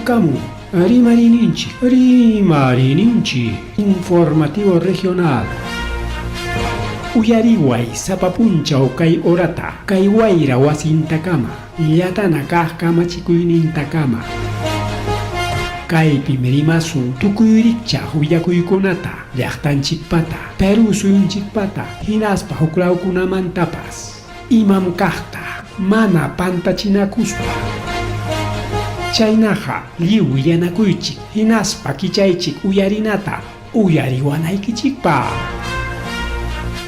Hamukamu Rimariyninchik, Rimariyninchik Informativo Regional. Uyariway sapa punchaw kay horata, kay wayra wasintakama, llatana kaq kamachikuynintakama. Kaypim rimasun tukuy rikchaq willakuykunata, llaqtanchikpata, Perú suyunchikpata, hinaspa huklawkunamantapas. Imam kaqta mana pantachinakuspa. Chaynaqa lliw willanakuychik hinaspa kichaychik uyarinata uyariwanaykichikpaq.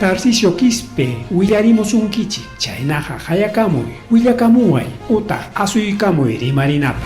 Tarcisio Quispe willarimusunkichik, chaynaqa qayakamuy, willakamuway utaq asuykamuy rimarinapaq.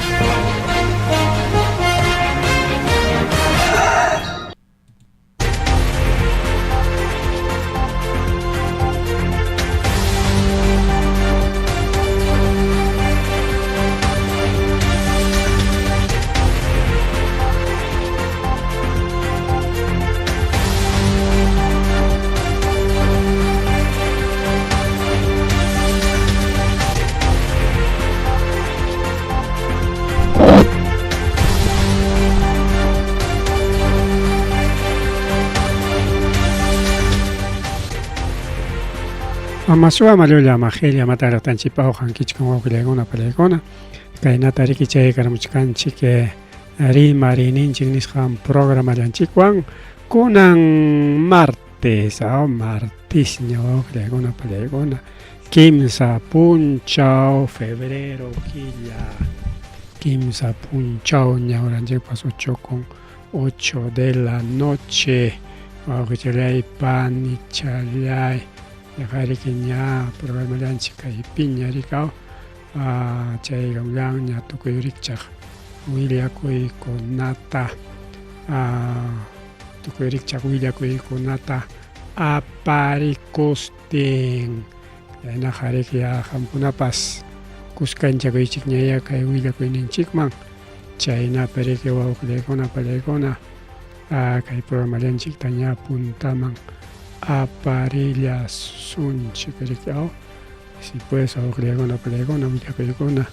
Ama suwa ama llulla ama qilla ama taraqtanchikpa uqankichik wawqillaykuna pallaykuna kaynata riki chaykaramuchkanchik rimariyninchik nisqan programallanchikwan kunan martes martisña wawqillaykuna pallaykuna kimsa punchaw febrero killa kimsa punchaw ñawranchikpas 8 con 8 de la noche wawqichallay panichallay ñaqariki ña programallanchik kaypiña rikaw chaygamllanña tukuy rikchaq willakuykunata tukuy rikchaq willakuykunata aparikustin chaynaqa riki qamkunapas kuskanchakuychikñayá kay willakuyninchikman chaynapi riki wawqillaykuna pallaykuna kay programallanchikta ña puntaman aparillasunchik riki aw si pues wawqillaykuna pallaykuna willakuykuna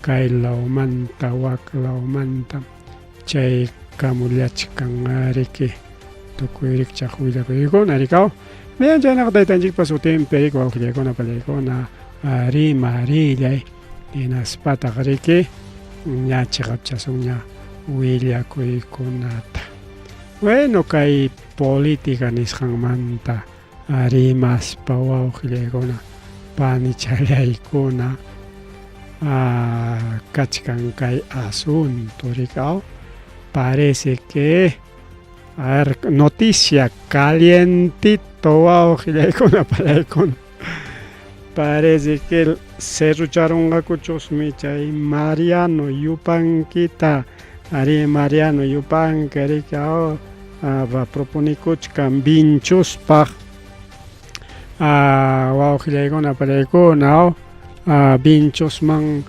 kay lawmanta wak lawmanta chay kamullachkan riki tukuy rikchaq willakuykuna riki aw bien chaynaqa taytanchikpa sutinpi riki wawqillaykuna pallaykuna rimarillay hinaspataq riki ña chiqapchasunña willakuykunata bueno kay política nisqanmanta rimaspa wawqillaykuna panichallaykuna kachkan kay asunto riki aw parece que a ver noticia calientito wawqillaykuna pallaykuna parece que cerrucharunqakuchusmi chay Mariano Yupanquita ari Mariano Yupanqui riki aw proponikuchkan Vinchuspaq wawqillaykuna pallaykuna aw Vinchusman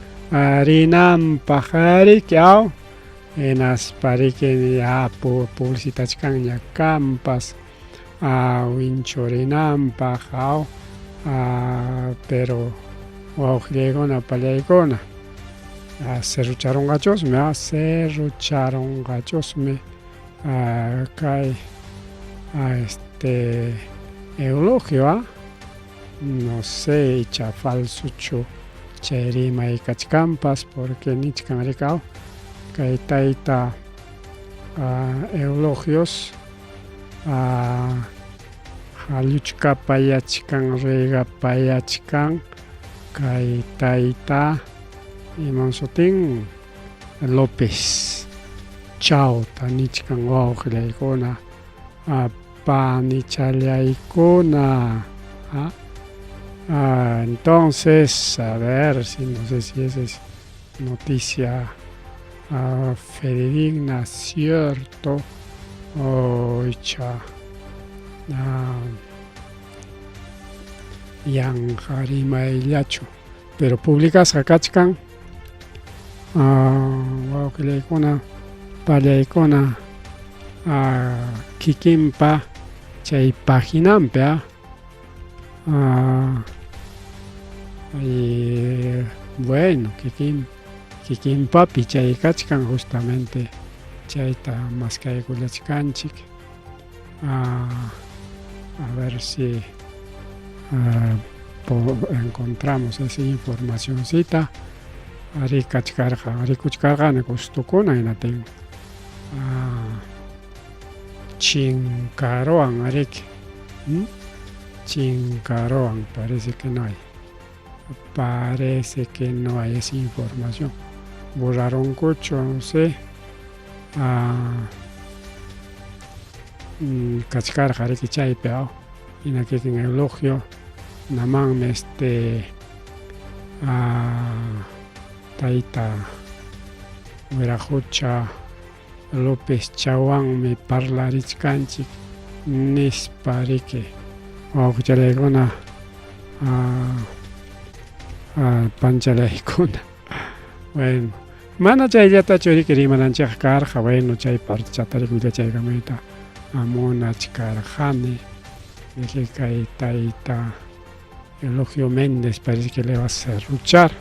rinanpaq riki aw hinaspa riki ya publicitachkanña kanpas winchu rinanpaq aw pero wawqillaykuna pallaykuna cerrucharunqachusmi cerrucharunqachusmi kay este Eulogio no sé icha falsochu chay rimay kachkanpas porque nichkan riki aw kay tayta Eulogios halluchkapayachkan regapayachkan kay tayta imam sutin López Chauta nichkan wawqillaykuna panichallaykuna entonces a ver si no sé si esa es noticia fidedigna cierto o icha yanqa rimayllachu pero publicasqa kachkan wawqillaykuna pallaykuna kikinpa chay paginanpi y bueno kikin Kikinpapi chay kachkan justamente chayta maskaykullachkanchik. Ah, a ver si encontramos esa informacioncita. Ari kachkarqa, rikuchkarqani gustukuna hinatin chinkaruwan riki. Chinkaruwan, parece que no hay. Parece que no hay esa información. Borraronkuchu, no sé. Kachkarqa riki chaypi aw. Hina kikin Eulogio namanmi este tayta Wiraqucha López Chawanmi parlarichkanchik nispa riki wawqichalaykuna panchalaykuna. Bueno, mana chayllatachu riki rimananchikqa karqa, bueno, chay partechata riki willachaykamuyta munachkarqani. Riki kay tayta Eulogio Méndez parece que le va a serruchar.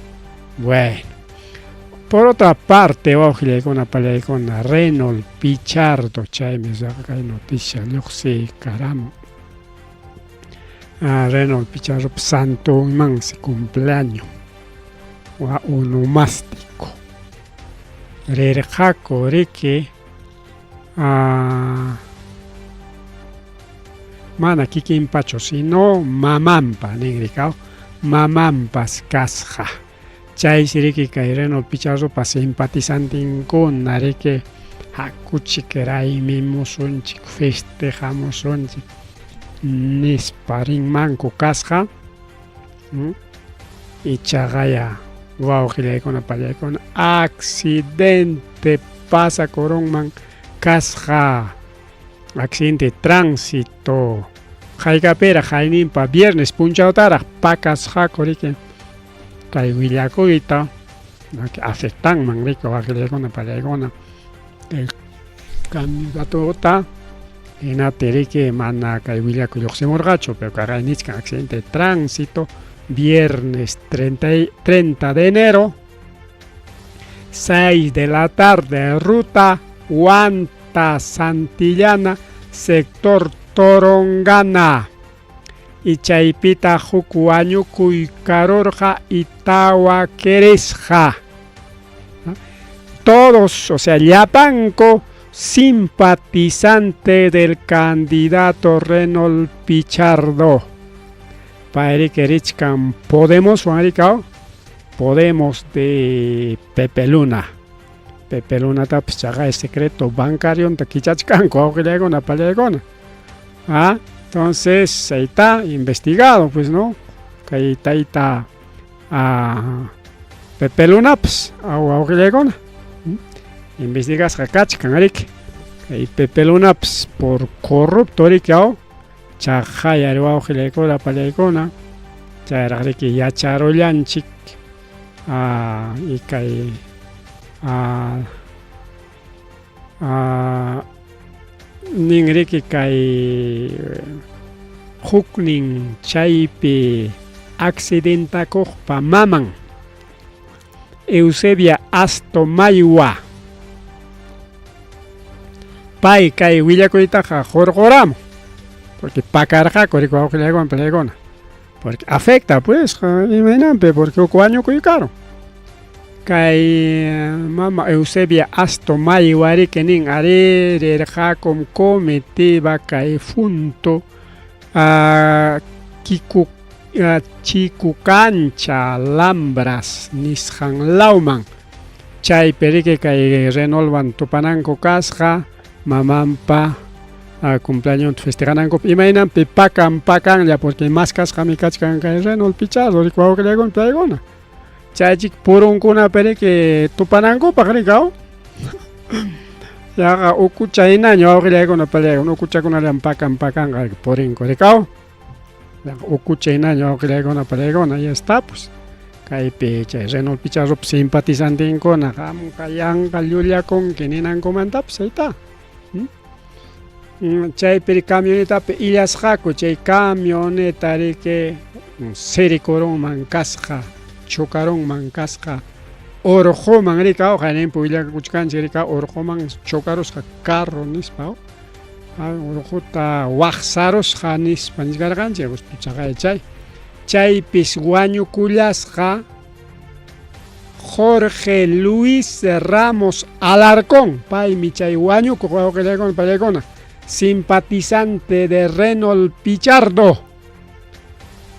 Bueno. Por otra parte, wawqillaykuna pallaykuna, Reynold Pichardo, chaymi kay noticia lluqsiykaramun. Reynold Pichardo santonmansi cumpleaños wa onomástico. Rirqaku riki mana kikinpachu sino mamanpa nin rikaw mamanpas kasqa. Chaysi riki kay Reynold Pichardopa simpatizantinkuna riki hakuchik raymimusunchik festejamusunchik nispa rinmanku kasqa. Ichaqaya wawqillaykuna pallaykuna accidente pasakurunman kasqa. Accidente tránsito. Haykapiraq hayninpa viernes punchawtaraq pakasqaku riki kay willakuyta afectanman riki wawqillaykuna pallaykuna kay candidatota hinapi riki mana kay willakuy lluqsimurqachu, pero kay nichkan accidente de tránsito viernes 30 de enero 6 de la tarde, ruta Huanta Santillana, sector Torongana. Y chaypita huk wañukuy karurqa y tawa kirisqa. Todos, o sea, llapanku simpatizante del candidato Reynold Pichardo. Payriki richkan Podemos, Juan Podemos de Pepe Luna. Pepe Luna tapas chaqay secreto bancario kichachkanku wawqillaykuna pallaykuna. Ah, entonces ahí está investigado, pues, ¿no? Kay tayta Pepe Luna pues wawqillaykuna. Investigasqa kachkan riki. Kay Pepe Luna pues por corrupto riki aw. Chaqay ari wawqillaykuna pallaykuna. Chayraq riki yacharullanchik y kay nin riki kay huknin chaypi accidentakuqpa maman Eusebia Asto Maywa pay kay willakuytaqa hurquramun porque pakarqaku riki wawqillaykuna pallaykuna porque afecta pues imaynanpi porque huk wañukuy karun. Kay mama Eusebia Asto Maywa riki nin ari rirqakum comitiva kay junto Chikucancha Lambras nisqan lawman. Chaypi riki kay Reynoldwan tupananku kasqa mamanpa cumpleañonta festejanankupi imaynanpi pakan pakanlla porque maskasqami kachkan kay Reynold Pichardo riki wawqillaykuna paykuna. Chaychik purunkunapi riki tupanankupaq riki aw. Yaqa ukucha hinaña wawqillaykuna pallaykuna ukuchakunallam pakan pakanqa purinku riki aw. Ukucha hinaña wawqillaykuna pallaykuna ya está pues. Kaypi chay Reynold Pichardopa simpatizantinkuna qamqa yanqa llullakunki ninankumantapas ahí está. Chaypi camionetapi illasqaku chay camioneta riki sirikurunman kasqa chocarunman kasqa. Urquman rika qayninpi willakuchkanchik rika urquman chocarusqa carro nispa urquta waqsarusqa nispa nichkarqanchik gustuchaqay chay chaypis wañukullasqa Jorge Luis Ramos Alarcón paymi chay wañukuq wawqillaykuna pallaykuna simpatizante de Renold Pichardo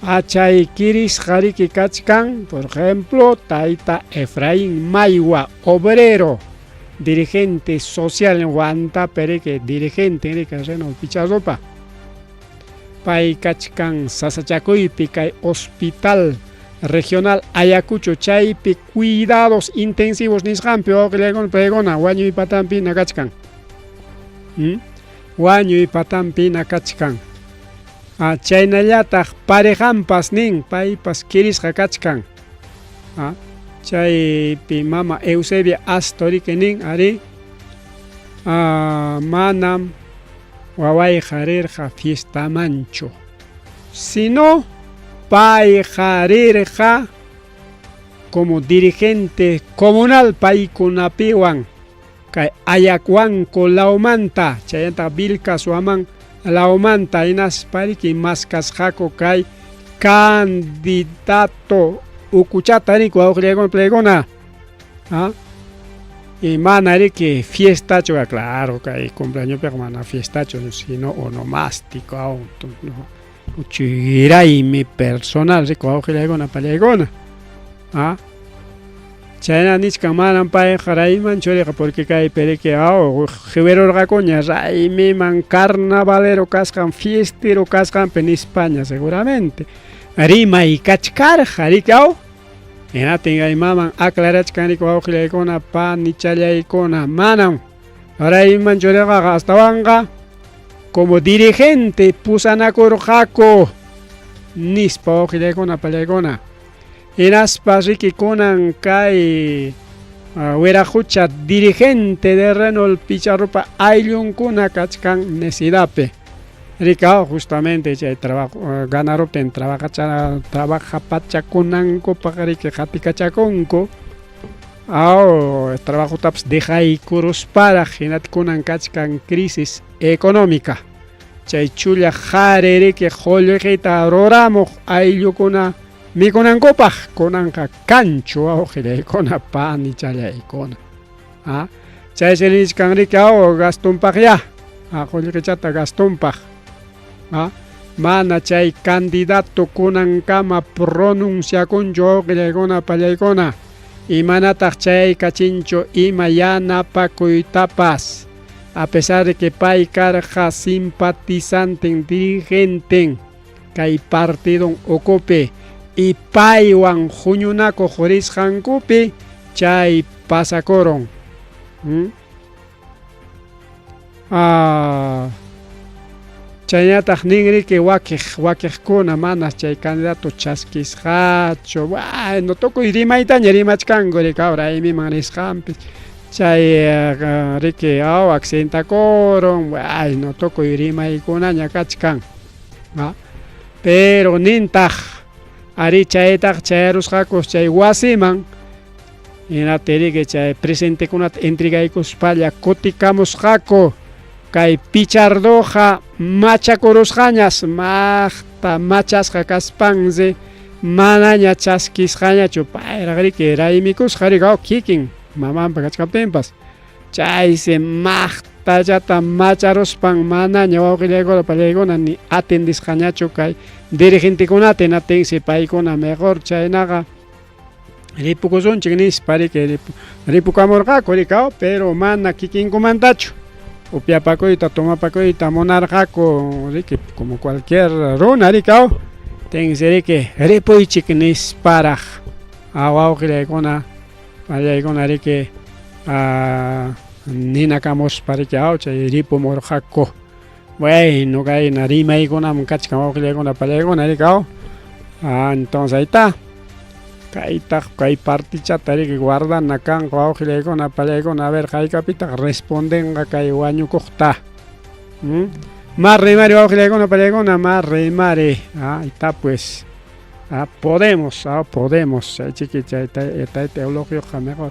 Achay kirisqa riki kachkan, por ejemplo, tayta Efraín Maywa, obrero, dirigente social en Huantape riki, dirigente riki Renold Pichardopa. Pay kachkan sasachakuypi kay hospital regional Ayacucho chaypi cuidados intensivos nisqanpi wawqillaykuna paykuna wañuy patanpina kachkan. Wañuy patanpina kachkan. Chaynallataq parejanpas nin paypas kirisqa kachkan. Chaypi mama Eusebia Asto riki nin arí manam wawayqa rirqa fiestamanchu sino payqa rirqa como dirigente comunal paykunapiwan kay Ayacuanco lawmanta chaynataq Vilcashuamán lawmanta hinaspa riki maskasqaku kay candidato ukuchata riki wawqillaykuna playkuna y mana riki fiestachu claro kay cumpleañopiqa mana fiestachu sino onomástico uchuyraymi personal riki wawqillaykuna pallaykuna chayna nichkan manam payqa raymimanchu rirqa porque kaypi riki qiwirurqakuña raymiman carnavalero kasqan fiestero kasqanpi nispaña seguramente rimay kachkarqa riki aw hinaptin kay maman aclarachkan riki wawqillaykuna panichallaykuna manam raymimanchu rirqaqa astawanqa como dirigente pusanakurqaku nispa wawqillaykuna pallaykuna hinaspa riki kunan kay wiraqucha dirigente de Renold Pichardopa ayllunkuna kachkan necesidadpi rika justamente chay trabajo ganaruptin trabajapachakunankupaq riki qatikachakunku aw trabajotapas dejaykurusparaq hinata kunan kachkan crisis económica chay chulla qhari riki qullqita ruramuq ayllukuna mikunankupaq kunanqa kanchu wawqillaykuna panichallaykuna chaysi nichkan riki aw gastonpaqya qullqichata gastonpaq mana chay candidato kunankama pronunciakunchu wawqillaykuna pallaykuna imanataq chayaykachinchu ima yanapakuytapas a pesar de que pay karqa simpatizanten dirigenten kay partidon ukupi y paywan huñunakuq risqankupi chay pasakurun. Chaynataq nin riki wakiq wakiqkuna manas chay candidato chaskisqachu bueno tukuy rimaytaña rimachkanku riki raymiman risqanpi chay riki aw accidentakurun bueno tukuy rimaykunaña kachkan pero nintaq arí chaytaq chayarusqaku chay wasiman hinaptin riki chay presentekunata entregaykuspalla kutikamusqaku kay Pichardoqa machakurusqañas maqta machasqa kaspansi manaña chaskisqañachu payraq riki raymikusqa riki kikin mamanpa kachkaptinpas chaysi maqtallata macharuspan manaña wawqillaykuna pallaykuna ni atendisqañachu kay dirigentekunata hinaptinsi paykuna mejor chaynaqa ripukusunchik nispa riki ripukamurqaku riki pero mana kikinkumantachu upiapakuyta tomapakuyta munarqaku riki como cualquier runa riki tensi riki ripuychik nisparaq wawqillaykuna pallaykuna riki ninakamuspa riki chay ripumurqaku bueno kayna rimaykunaman kachkan wawqillaykuna pallaykuna riki entonces ahí está kaytaq kay partichata riki guardana kanqa wawqillaykuna pallaykuna a ver haykapitaq respondenqa kay wañukuqta Más rimari wawqillaykuna pallaykuna más rimari ahí está pues. Ah, podemos, ah, podemos. Chaychiki chay tayta Eulogioqa mejor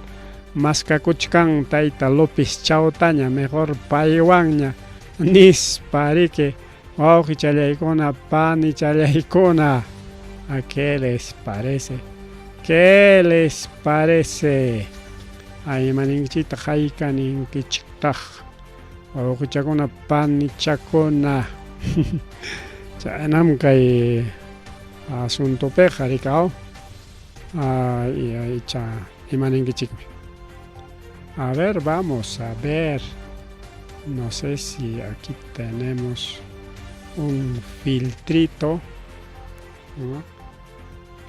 maskakuchkan tayta López Chautaña, mejor paywanña nispa riki wawqichallaykuna, panichallaykuna. Ah, ¿qué les parece? ¿Qué les parece? Ay, imaninkichiktaq hayka ninkichiktaq wawqichakuna, panichakuna. Chaynam kay asuntopiqa rikaw. Icha imaninkichikmi. A ver, vamos a ver. No sé si aquí tenemos un filtrito, ¿no?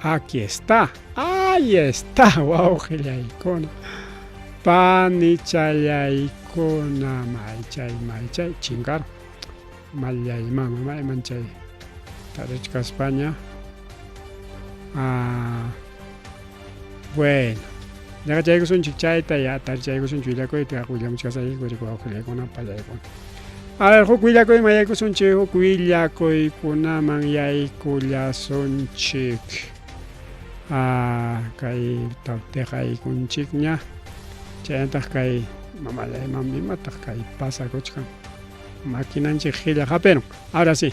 Aquí está. Ahí está. Wawqillaykuna. Panichallaykuna. Maychay, maychay. Chingar. Mallay mama, mayman chay. Tarichkaspaña. Ah, bueno. Ñaqachaykusunchik chayta ya tarichaykusunchik willakuyta willamuchkasayku wawqillaykuna pallaykuna. A ver, huk willakuyman yaykusunchik, huk willakuykunaman yaykullasunchik. Ah, kay tawtiqaykunchikña. Chaynataq kay mamallay mam imataq kay pasakuchkan. Maquinanchik qilla hapirun. Ahora sí.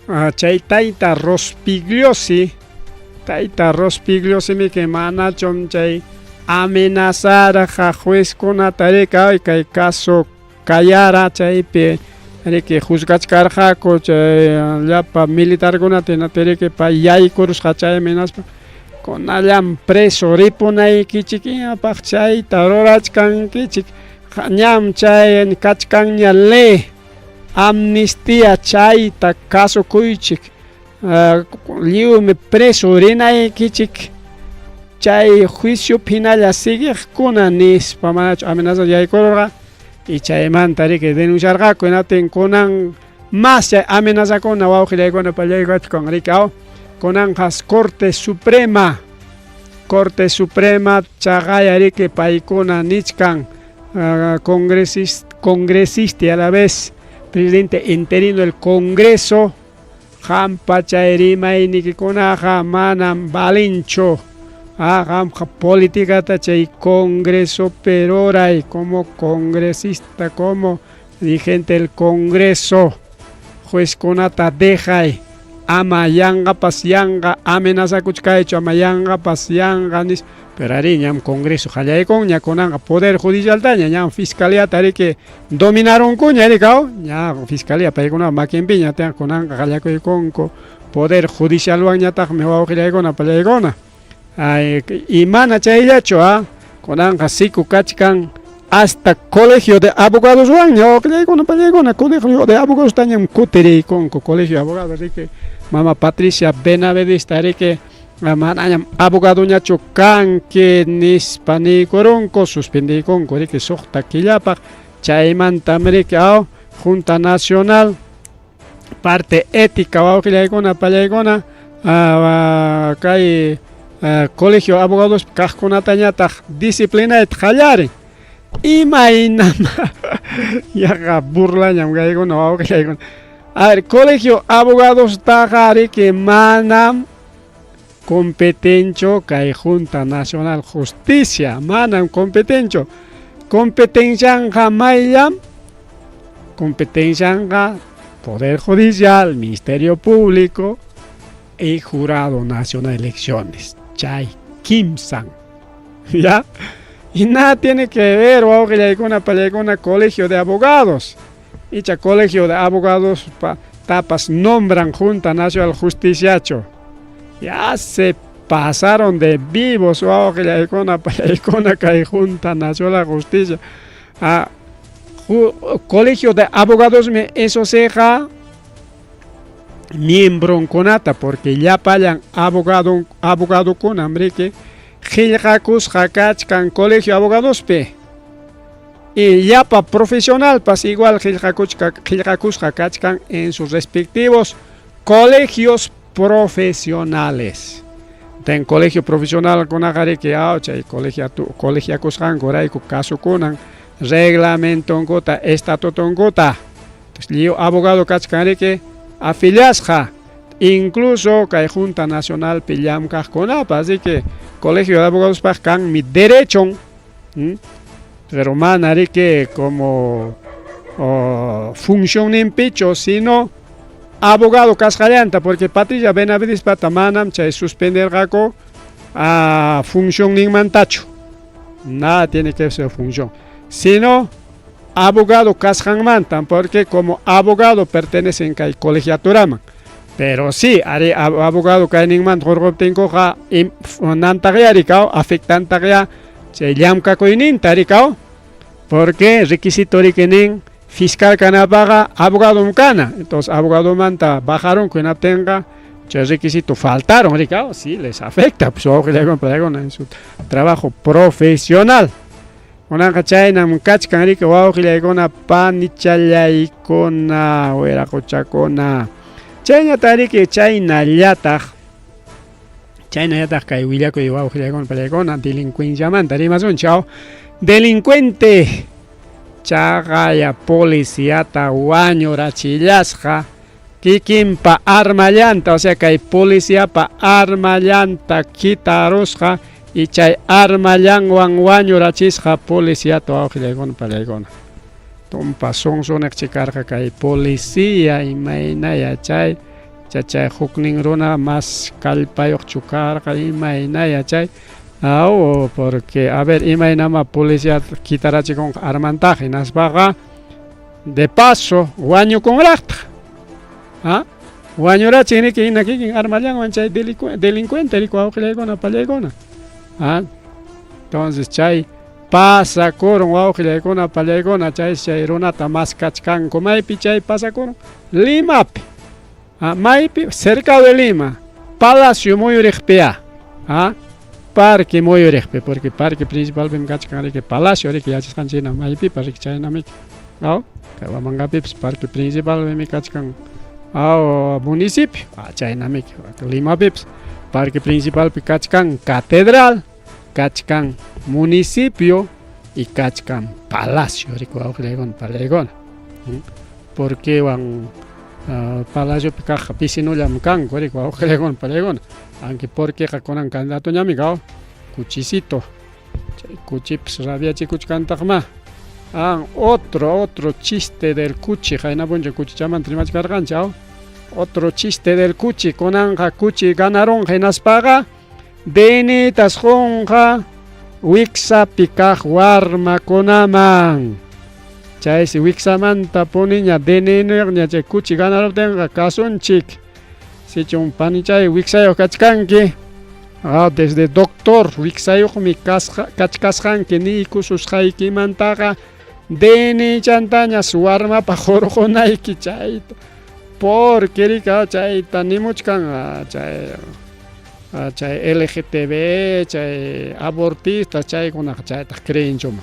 Ah, chay tayta Rospigliosi, tayta Rospigliosi que manachum chay amenazarqa juezkunata rika kay caso Kayara chaypi riki juzgachkarqaku chay llapa militarkunata hinata pay yaykurusqa chaymi hinaspa kunallam preso ripunaykichikñapaq chayta rurachkankichik ñam chay kachkanña ley amnistía chayta kasukuychik lliwmi preso rinaykichik chay juicio hinalla siguiqkuna nispa manachu amenaza yaykururqa y chaymanta riki denunciarqaku hinaptin kunan mas chay amenazakuna wawqillaykuna pallaykachkan riki aw kunanqa Corte Suprema Corte Suprema chaqaya riki paykuna nichkan congresista y a la vez presidente interino del Congreso qampa chay rimaynikikunaqa manam valinchu. Ah, qamqa políticata chay Congreso peroray como congresista, como dirigente del Congreso, juezkunata dejay ama yanqapas yanqa amenazakuchkaychu ama yanqapas yanqa nispa. Pero ari ñam Congreso qallaykunña kunanqa Poder Judicialtaña ñam Fiscaliata riki dominarunkuña rikaw ña Fiscalía paykunapa makinpiña tiyan kunanqa qallakuykunku Poder Judicialwanñataqmi wawqillaykuna pallaykuna. Ay, y mana chayllachu ah kunanqa siku kachkan hasta Colegio de Abogadoswanña wawqillaykuna pallaykuna Colegio de Abogadostañam kutiriykunku Colegio de Abogados riki mama Patricia Benavidesta riki manañam abogadoñachu kanki nispa niykurunku suspendiykunku riki suqta killapaq chaymantam riki aw Junta Nacional parte ética wawqillaykuna pallaykuna kay Colegio de Abogados kaqkunatañataq disciplinayta qallarin imaynam yaqa burlañam kaykuna wawqillaykuna. A ver, Colegio Abogadostaqa riki manam competencho kay Junta Nacional Justicia, manam competencho. Competencianqa mayllam, competencianqa Poder Judicial, Ministerio Público y Jurado Nacional de Elecciones. Chay kimsan. ¿Ya? Y nada tiene que ver, wawqillaykuna pallaykuna, Colegio de Abogados. Icha Colegio de Abogados tapas nombran Junta Nacional Justiciacho. Ya se pasaron de vivos, wawqillaykuna pallaykuna kay Junta Nacional Justicia. Ah, Colegio de Abogados me eso ceja miembronkunata porque llapallan abogado abogadokuna riki qillqakusqa kachkan Colegio de Abogadospi y llapa profesionalpas igual qillqakusqa kachkan en sus respectivos colegios profesionales. Ten colegio profesional kunaqa riki chay colegiakusqankurayku kasukunan reglamentonkuta estatutonkuta. Entonces lliw abogado kachkan riki afiliasqa incluso kay Junta Nacionalpi llamkaqkunapas, así que Colegio de Abogadospaq kanmi derechon, pero mana riki como funcionninpichu, sino abogado kasqallanta, porque Patricia Benavides-pata manam chay suspenderqaku funcionninmantachu, nada tiene que ver función, sino abogado kasqanmantam, porque como abogado pertenecen kay colegiaturaman. Pero sí, ari abogado kayninmanta hurquptinkuqa nantaqya rikaw, afectantaqya chay llamkakuyninta rikaw, porque requisito riki nin fiscal kanapaqa abogadom kana. Entonces abogadomanta bajarunku hinaptinqa chay requisito faltaron rikaw, sí les afecta, pues wawqillaykuna en su trabajo profesional. Kunanqa chaynam kachkan riki wawqillaykuna, panichallaykuna, wiraquchakuna. Chaynata riki chaynallataq kay willakuy wawqillaykuna pallaykuna delincuenciamanta rimasunchik. Delincuente chaqaya policiata wañurachillasqa kikinpa armallanta, o sea kay policiapa armallanta quitarusqa y chay armallanwan wañurachisqa policiata wawqillaykuna pallaykuna. Tumpa sunsuneqchi karqa kay policía imaynaya chay chay huknin runa mas kallpayuqchu karqa imaynaya chay aw porque a ver imaynama policía quitarachikunqa armantaqa hinaspaqa de paso wañukunraqtaq wañurachin riki hina kikin armallanwan chay delincuente riki wawqillaykuna pallaykuna. Entonces chay pasakurun wawqillaykuna pallaykuna chay chay runata maskachkanku maypi chay pasakurun Limapi, maypi cerca de Lima, Palacio muyuriqpiya, parque muyuriqpi, porque parque principalpim kachkan riki Palacio riki yachasqanchik hina maypipas riki chaynamiki aw kay Huamangapipas parque principalpimi kachkan aw municipio, chaynamiki Limapipas parque principalpi kachkan catedral, kachkan municipio y kachkan palacio riki wawqillaykuna pallaykuna. Porque wan palaciopi kaqqa vecinollam kanku riki wawqillaykuna pallaykuna, aunque porqueqa kunan candidatoñami kaw cuchisito, chay cuchipas rabiachikuchkantaqma. Otro chiste del cuchi, qayna punchaw cuchichamanta rimachkarqanchik aw otro chiste del cuchi, kunanqa cuchi ganarunqa hinaspaqa DNItas qunqa wiksapi kaq warmakunaman. Chaysi wiksamanta puniña DNIña chay cuchi ganaruptinqa kasunchik. Sichum panichay wiksayuq kachkanki, desde doctor wiksayuqmi kachkasqanki niykususqaykimantaqa DNIchantañas warmapaq hurqunayki chayta. Porque rika chayta nimuchkan chay LGTB, chay abortistas chaykunaqa chaytaq creenchuma.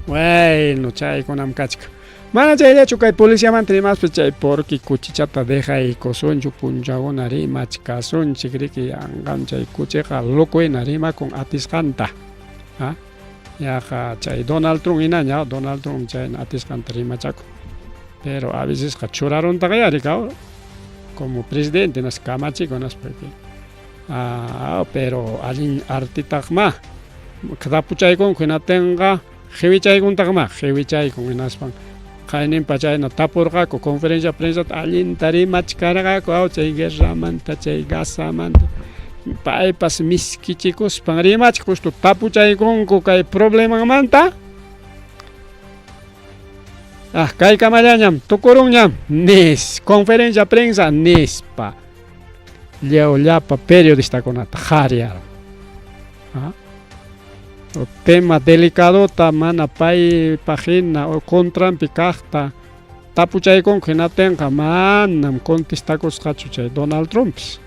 Bueno, chaykunam kachkan. Mana chayllachu kay policiamanta rimaspa chay porque cuchichata dejaykusunchu punchawkuna rimachkasunchik riki yanqam chay cuchiqa loco hina rimakun atisqanta. Yaqa chay Donald Trump hinaña, Donald Trump chayna atisqanta rimachakun. Pero a vecesqa churaruntaqya rikaw como presidente nas kamachikun naspa pero allin artitaqma tapuchaykunku hinaptinqa qiwichaykuntaqma qiwichaykun hinaspan qayninpa chayna tapurqaku conferencia prensata allinta rimachkarqaku aw chay guerramanta chay Gazamanta paypas miskichikuspan rimachik justo tapuchaykunku kay problemamanta kaykamallañam tukurunñam nis conferencia prensa nispa lliw llapa periodistakunata qhariyarun. Tema delicadota mana paypaq hina o contranpi kaqta tapuchaykunku hinaptinqa manam contestakusqachu chay Donald Trumpis.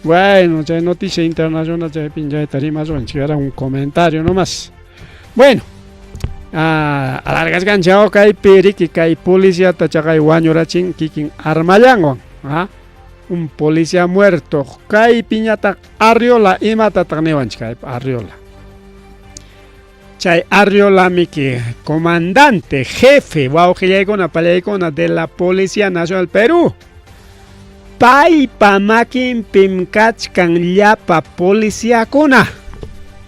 Bueno, chay noticia internacional chaypin chayta rimasunchik, era un comentario nomás. Bueno, alargasqanchik kaypi riki kay policiata chaqay wañurachin kikin armallanwan, un policía muerto. Kaypiñataq Arriola imatataq niwanchik kaypi Arriola. Chay Arriolamiki comandante, jefe, wawqillaykuna, pallaykuna de la Policía Nacional Perú. Paypa makinpim kachkan llapa policiakuna.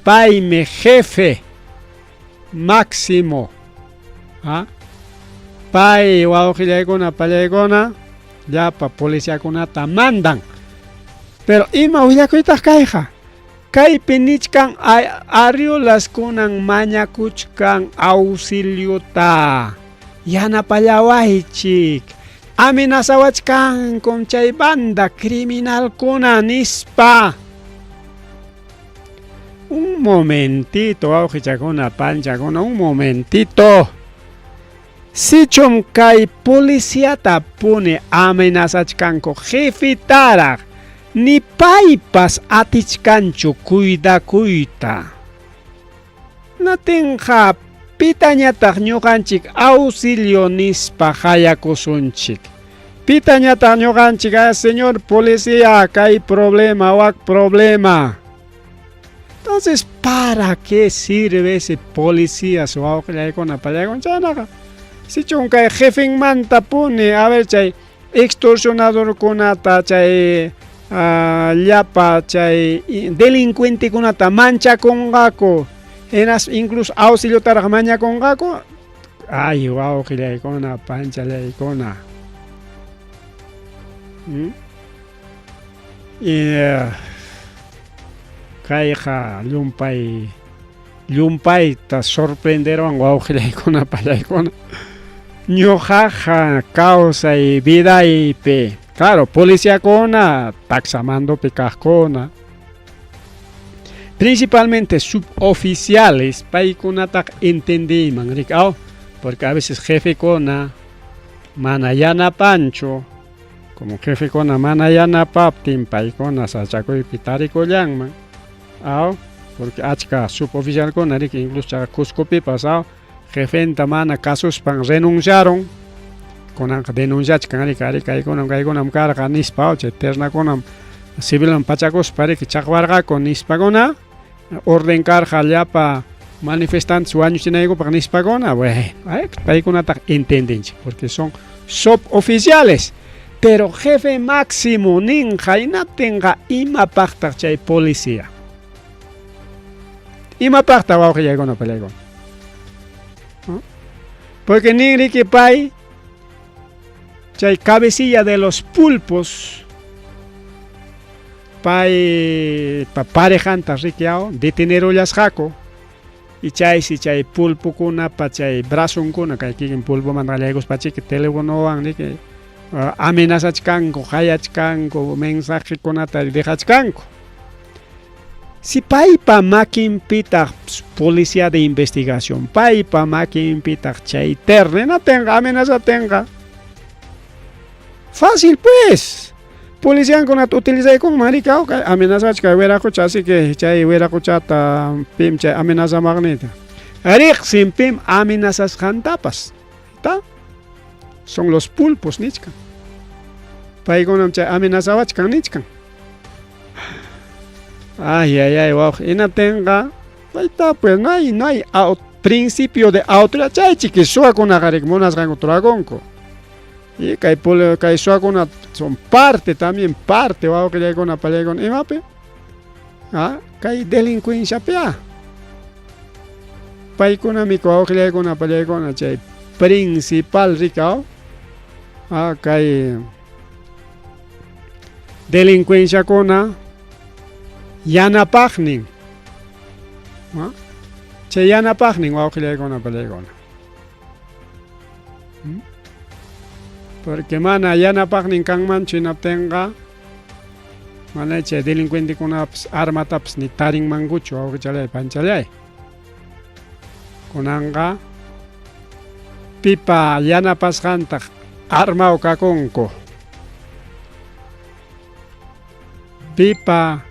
Paymi jefe máximo. ¿Ah? Pay wawqillaykuna, pallaykuna, llapa policiakunata mandan. Pero ima willakuytaq kayqa? Kaypi nichkan Arriolas kunan mañakuchkan auxiliota. Yanapallawaychik. Amenazawachkankum chay banda criminalkuna nispa. Un momentito, wawqichakuna, panchakuna, un momentito. Sichum kay policiata puni amenazachkanku jefetaraq, ni paypas atichkanchu cuidakuyta. Natinqa pitañataq ñuqanchik auxilio nispa hayakusunchik. Pitañataq ñuqanchik, ah, señor policía, kay problema, wak problema. Entonces, ¿para qué sirve ese policía su wawqillaykuna pallaykuna chaynaqa? Sichum kay jefenmanta puni, a ver chay extorsionadorkunata, chay llapa chay delincuentekunata manchakunqaku, hinas incluso auxiliotaraq mañakunqaku. Ay, wawqillaykuna, panchallaykuna. Y kayqa llumpay llumpayta sorprenderuwan wawqillaykuna, pallaykuna. Ñuqaqa kawsay vidaypi, claro, policiakuna, taxamandopi kaqkuna, principalmente suboficiales, paykunataqa entendiyman, rikaw, porque a veces jefekuna mana yanapanchu, como jefekuna mana yanapaptin paykuna sachakuypi tarikullanman, aw, porque achka suboficialkuna riki incluso chaqa Cuscopipas, aw, jefenta mana kasuspan renunciaron, kunanqa denunciachkan riki, ari kaykunam kaykunam karqa nispa, chay ternakunam civilman pachakuspa riki chaqwarqaku nispakuna, orden karqa llapa manifestantes wañuchinaykupaq nispakuna, bueno, paykunataqa entendinchik porque son suboficiales. Pero jefe máximo ninqa hinaptinqa imapaqtaq chay policía? Imapaqtaq wawqillaykuna pallaykuna? Porque nin riki pay chay cabecilla de los pulpos pay pa parejanta riki aw detenerullasqaku y chaysi chay pulpukunapa chay brazonkuna kay kikin pulpumanta qallaykuspachiki telefonowan riki amenazachkanku, qayachkanku, mensajekunata dejachkanku. Si paypa makinpitaq policía de investigación, paypa makinpitaq chay terna tenga, amenaza tenga. Fácil pues. Policiankunata utilizaykunman riki amenazachka wiraqucha, así que chay wiraquchata pim chay amenazamaqnita. Riqsin pim amenazasqantapas. ¿Está? Son los pulpos nichkan. Paykunam chay amenazawachkan nichkan. Ay, ay, ay, wawqi. Hinaptinqa, ahí pues, no hay principio de autoridad. Chaychiki suwakunaqa riki munasqanku turakunku. Y kay kay suwakuna son parte también, parte wawqillaykuna pallaykuna imapi? Ah, kay delincuenciapi ah. Paykunami wawqillaykuna pallaykuna chay principal rikaw. Ah, kay delincuenciakuna yanapaqnin. ¿Ah? Chay yanapaqnin wawqillaykuna pallaykuna. Porque mana yanapaqnin kanmanchu hinaptinqa mana chay delincuentekunapas armatapas ni tarinmankuchu wawqichalay panchalay. Kunanqa pipa yanapasqantaq armaw kakunku. Pipa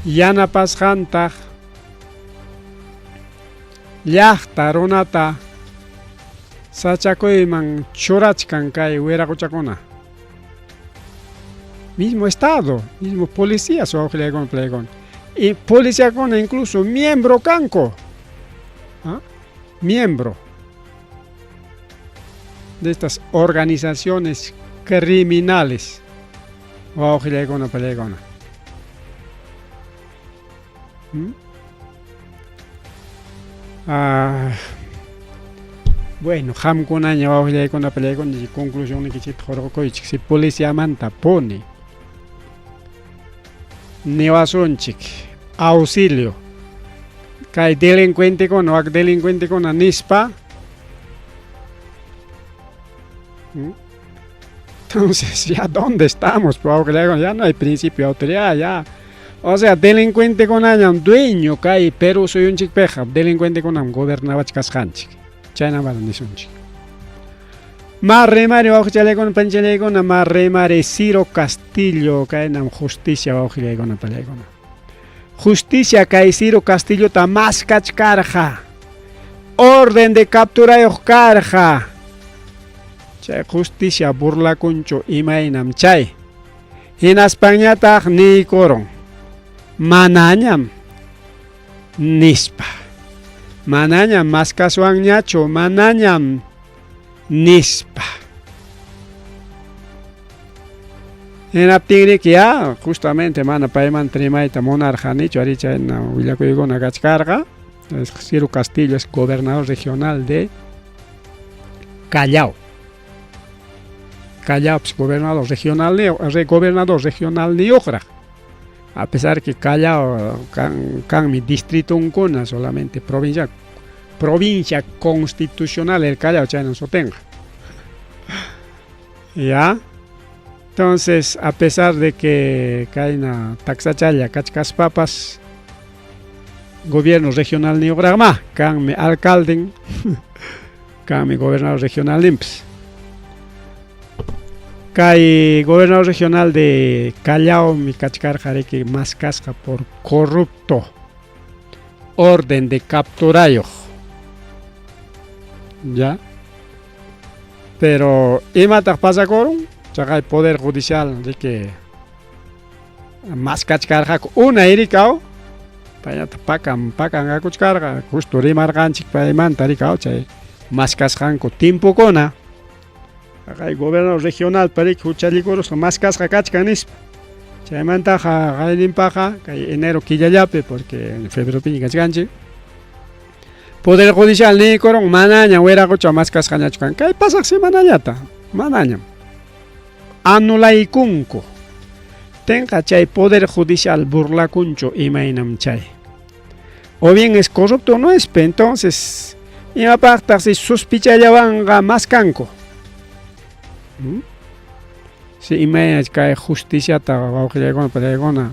yanapasqantaq llaqta runata sachakuyman churachkan kay wiraquchakuna. Mismo estado, mismo policías wawqillaykuna pallaykuna. Y policiakuna incluso miembro kanku. ¿Ah? Miembro de estas organizaciones criminales. Wawqillaykuna pallaykuna. ¿Mm? Ah, bueno, qamkunaña wawqillaykuna pallaykuna conclusionnikichikta hurqukuychik si policiamanta puni niwasunchik auxilio kay delincuentekuna wak delincuentekuna nispa ¿Mm? Entonces, ¿ya dónde estamos? Ya no hay principio de autoridad, ya. O sea, delincuentekunañam dueño kay Perú suyunchikpiqa, delincuentekunam gobernawachkasqanchik. Chaynamanta nisunchik. Marrimari wawqichallaykuna panchallaykuna, marrimari Ciro Castillo, kaynam justicia wawqillaykuna pallaykuna. Justicia kay Ciro Castillota maskachkarqa. Orden de capturayuq karqa. Chay justicia burlakunchu imaynam chay. Hinaspañataq niykurun. Manañam nispa. Manañam maskaswanñachu, manañam nispa. Hinaptinriki ya justamente mana paymanta rimayta munarqanichu ari chayna willakuykuna kachkarqa. Ciro Castillo es gobernador regional de Callao. Callao pues, gobernador regional gobernador regional niyuqraq. A pesar que Callao kan, kanmi distritunkuna solamente provincia provincia constitucional el Callao chayna sutinqa. Ya. Entonces, a pesar de que kayna taksachalla kachkaspapas gobierno regional niyuqraqma kanmi alcalden kanmi gobernador regional ninpas. Kay gobernador regional de Callao mi kachkarqa riki maskasqa por corrupto orden de capturayuq. Ya. Pero imataq pasakurun? Chaqay poder judicial riki maskachkarqaku unay rikaw payñataq pakan pakanqakuchkarqa justo rimarqanchik paymanta rikaw chay maskasqanku tiempokuna kay gobernador regional pariki huchallikurusqa maskasqa kachkan nispa chaymantaqa qayninpaqa kay enero killallapi porque en febreropiña kachkanchik poder judicial niykurun manaña wiraqucha maskasqañachu kan kay pasaq semanallata manañam anulaykunku tenqa chay poder judicial burlakunchu imaynam chay o bien es corrupto o no es entonces imapaqtaq si sospichallawanqa maskanku ¿Mm? Si imayna kay justiciata wawqillaykuna pallaykuna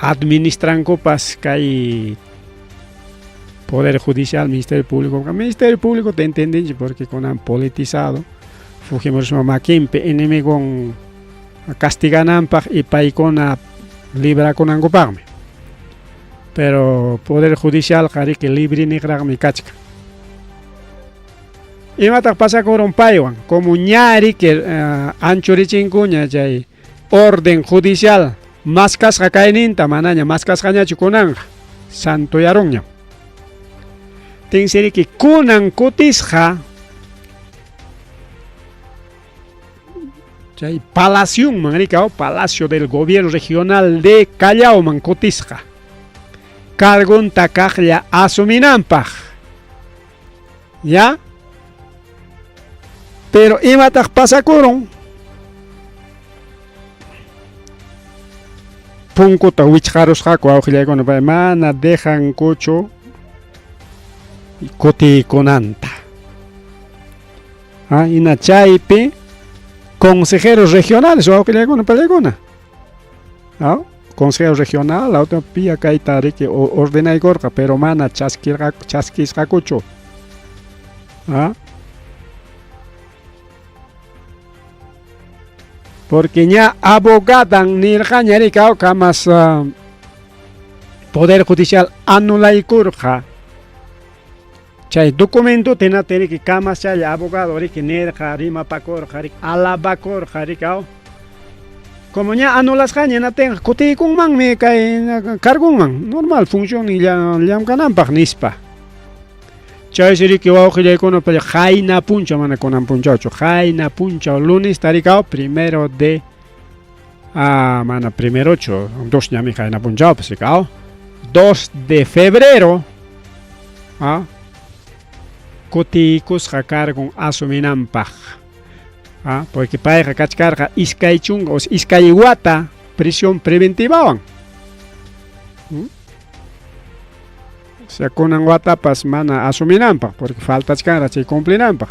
administrankupas kay poder judicial ministerio público ministerio público te entendinchik porque kunan politizado Fujimorismo makinpi enemigon castigananpaq y paykuna librakunankupaqmi pero poder judicial qariki libre niqraqmi kachkan imataq pasakurun paywan como ña riki anchurichinkuña chay orden judicial maskasqa kayninta manaña maskasqañachu kunanqa santoyarunñam tinsiriki kunan kutisqa chay palacionman rikaw palacio del gobierno regional de Callaoman kutisqa cargunta kaqlla asuminanpaq ya pero imataq pasakurun punkuta wichqarusqaku wawqillaykuna pay mana dejankuchu kutiykunanta ah, hina chaypi consejeros regionales wawqillaykuna pallaykuna ah, consejero regional pia kayta riki ordenaykurqa pero mana chaskirqaku chaskisqakuchu ah? Porque ña abogadan nirqaña rikaw kamas poder judicial anulaykurqa chay documentota hinaptin riki kamas chaylla abogado riki nirqa rimapakurqa riki alabakurqa rikaw como ña anulasqaña hinaptinqa kutiykunmanmi kay cargunman normal función llamkananpaq nispa. Chaysi riki wawqillaykuna palla qayna punchaw mana kunan punchawchu qayna punchaw lunes tarikaw primero de ah, mana primerochu dos ñami qayna punchawpas rikaw 2 de febrero ah, kutiykusqa kargun asuminanpaq ah, porque payqa kachkarqa 20 o 2 wata prisión preventivawan. O sea, kunan watapas mana asuminanpaq porque faltachkanraq chay cumplinanpaq.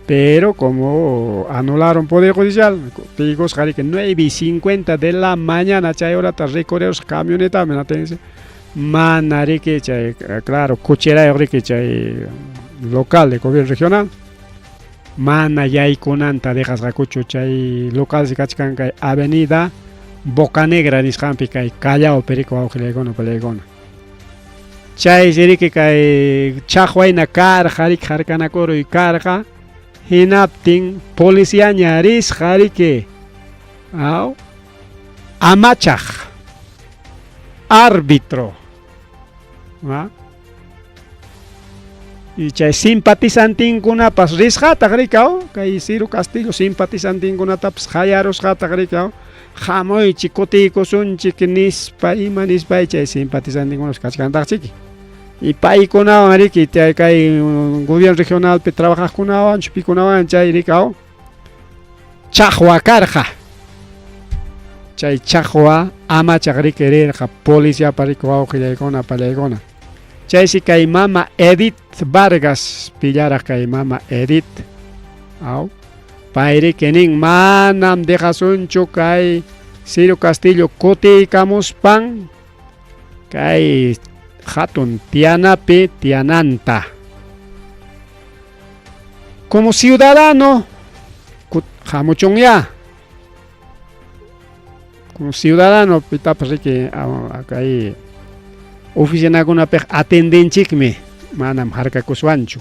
Pero como anularon Poder Judicial, kutiykusqa riki 9:50 de la mañana chay horata recorrerusqa camionetaman atense mana riki chay claro cocherayuq riki chay local de gobierno regional mana yaykunanta dejasqakuchu chay localsi kachkan kay avenida Bocanegra nisqanpi kay Callao Perico wawqillaykuna pallaykuna. Chaysi riki kay chaqwayna karqa riki harkanakuruy karqa hinaptin policiaña risqa riki aw amachaq árbitro ¿ah? Y chay simpatizantinkunapas risqataq rikaw kay Ciro Castillo simpatizantinkunatapas qayarusqataq rikaw hamuychik kutiykusunchik nispa ima nispa chay simpatizantinkunapas kachkantaq chiki y paykunawan riki chay kay gobierno regionalpi trabajaqkunawan chupikunawan chay rikaw chaqwa karqa chay chaqwa amachaq riki rirqa policiapa riki wawqillaykuna pallaykuna chaysi kay mama Edith Vargas pillaraq kay mama Edith aw pay riki nin manam dejasunchu kay Ciro Castillo kutiykamuspan kay hatun tianapi tiananta como ciudadano hamuchunya como ciudadano pitapas riki kay oficinakunapiq atendenchikmi manam harkakuswanchu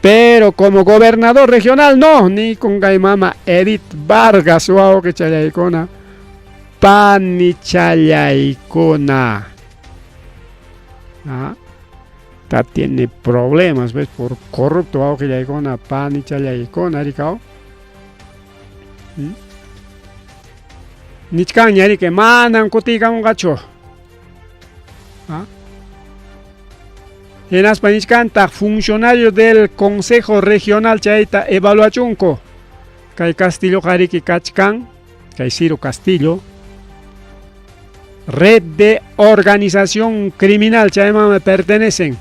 pero como gobernador regional no ni con kay mama Edith Vargas wawqichallaykuna panichallaykuna ah, ta tiene problemas ves por corrupto wawqillaykuna panichallaykuna rikaw nichkanña riki manam kutiykamunqachu ¿Ah? Hinaspa nichkantaq funcionario del Consejo Regional chayta evaluachunku kay Castillo riki kachkan kay Ciro Castillo red de organización criminal chayman pertenecen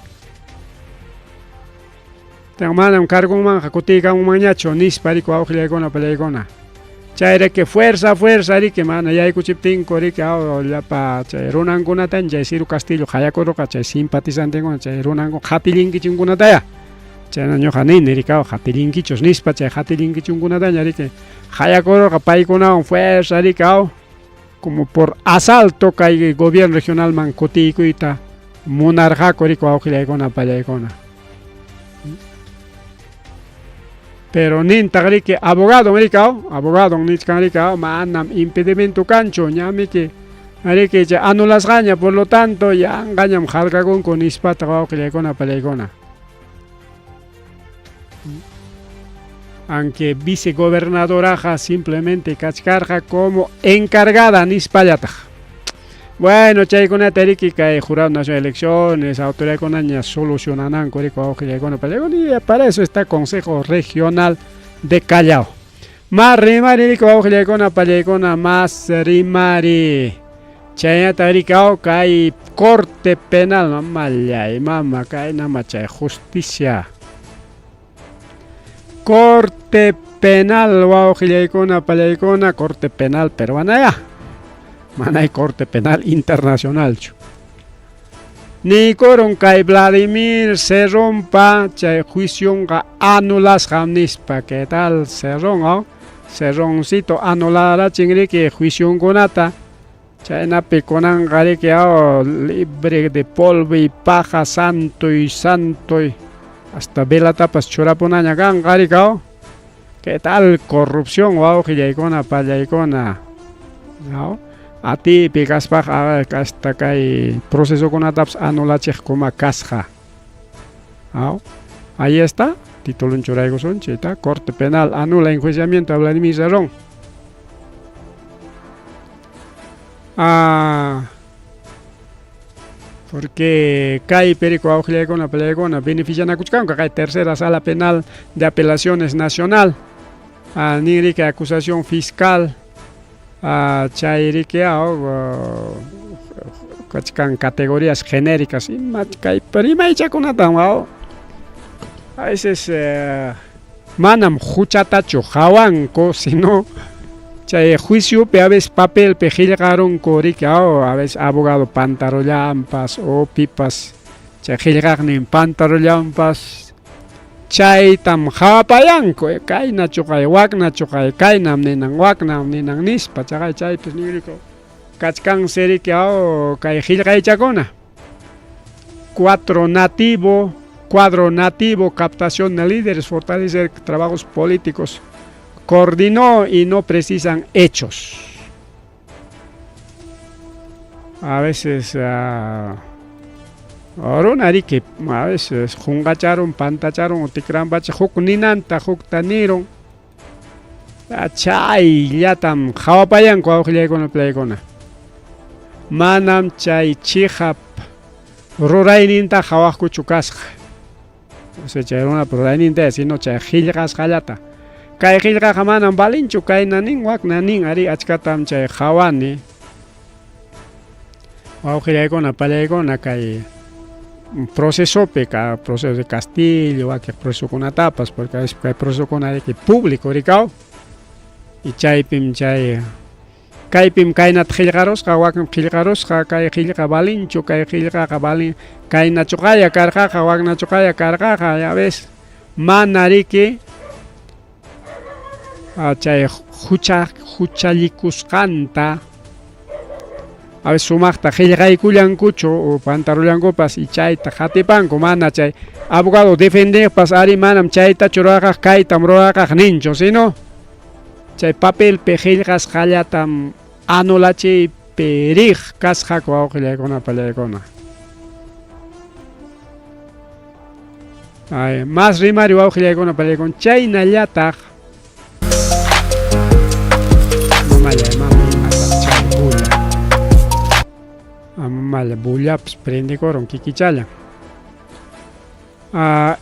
manam cargunmanqa kutiykamunmanñachu nispa riki wawqillaykuna pallaykuna chayriki fuerza fuerza riki mana yaykuchiptinku riki llapa chay runankunata chay Ciro Castillo qayakurqa chay simpatizantekuna chay runanku qatillinkichunkunataya chayna ñuqa nini riki qatillinkichus nispa chay qatillinkichunkunataña riki qayakurqa paykunawan fuerza riki como por asalto kay gobierno regionalman kutiykuyta munarqaku riki wawqillaykuna pallaykuna pero nintaq riki abogado rikaw abogado nichkan rikaw manam impedimento kanchu ñamiki riki chay anulasqaña por lo tanto yanqañam harkakunku nispataq wawqillaykuna pallaykuna aunque vicegobernadoraqa simplemente kachkarqa como encargada nispallataq bueno chaykunata riki kay Jurado Nacional de Elecciones autoridadkunaña solucionananku riki wawqillaykuna pallaykuna y para eso está Consejo Regional de Callao más rimari riki wawqillaykuna pallaykuna más rimari chaynata riki kay Corte Penal mamallay mama kay nama chay justicia Corte Penal wawqillaykuna pallaykuna Corte Penal peruana ya manay Corte Penal Internacionalchu niykurun kay Vladimir Cerrónpa chay juicionqa anulasqam nispa ¿qué tal Cerrón oh? Cerroncito anularachin riki juicionkunata chaynapi kunanqa riki libre de polvo y paja santo y santo y hasta velatapas churapunaña kanqa riki ¿Qué tal corrupción wawqillaykuna pallaykuna ¿no? Atipi kaspaqa hasta kay procesokunatapas anulachiqkuma kasqa. Aw, ahí está, titulun churaykusunchik, está Corte Penal anula enjuiciamiento a Vladimir Cerrón. Ah, porque kay perico awqillaykuna palaykuna beneficianakuchkanku kay tercera sala penal de apelaciones nacional ah, ninriki acusación fiscal ah, chayriki aw kachkan categorías genéricas ima kay rimaychakunatan aw a veces manam huchatachu hawanku sino chay juiciopi a veces papelpi qillqarunku riki aw a veces abogado pantarullanpas o pipas chay qillqaqnin pantarullanpas chaytam hawapayanku kayna chuqay wakna chuqay kaynam ninan waknam ninan nispa chaqay chaypis ninriku kachkansi riki aw kay qillqaychakuna cuatro nativo cuadro nativo captación de líderes fortalecer trabajos políticos coordinó y no precisan hechos. A veces runa riki a veces qunqacharun pantacharun tikranpacha huk ninanta hukta nirun chayllatam hawapayanku awqillaykuna playkuna manam chay chiqap rurayninta hawaqkuchu kasqa o sea chay runap rurayninta sino chay qillqasqallata kay qillqaqa manam valinchu kayna nin wakna nin ari achkatam chay hawani wawqillaykuna pallaykuna kay procesopi ka proceso de Castillo wakiq procesokunatapas porque kay procesokuna riki público rikaw y chaypim chay kaypim kaynata qillqarusqa wakin qillqarusqa kay qillqa valinchu kay qillqaqa valin kaynachuqaya karqaqa waknachuqaya karqaqa ya ves mana riki chay hucha huchallikusqanta a veces sumaqta qillqaykullankuchu o pantarullankupas y chayta qatipanku mana chay abogado defendeqpas ari manam chaytachu ruraqaq kaytam ruraqaq ninchu sino chay papelpi qillqasqallatam anulachiypi riq kasqaku wawqillaykuna pallaykuna. Ay, más rimari wawqillaykuna pallaykuna chaynallataq mamalla mama imataq chay bulla mamalla bullapas prendekurun kikichallan.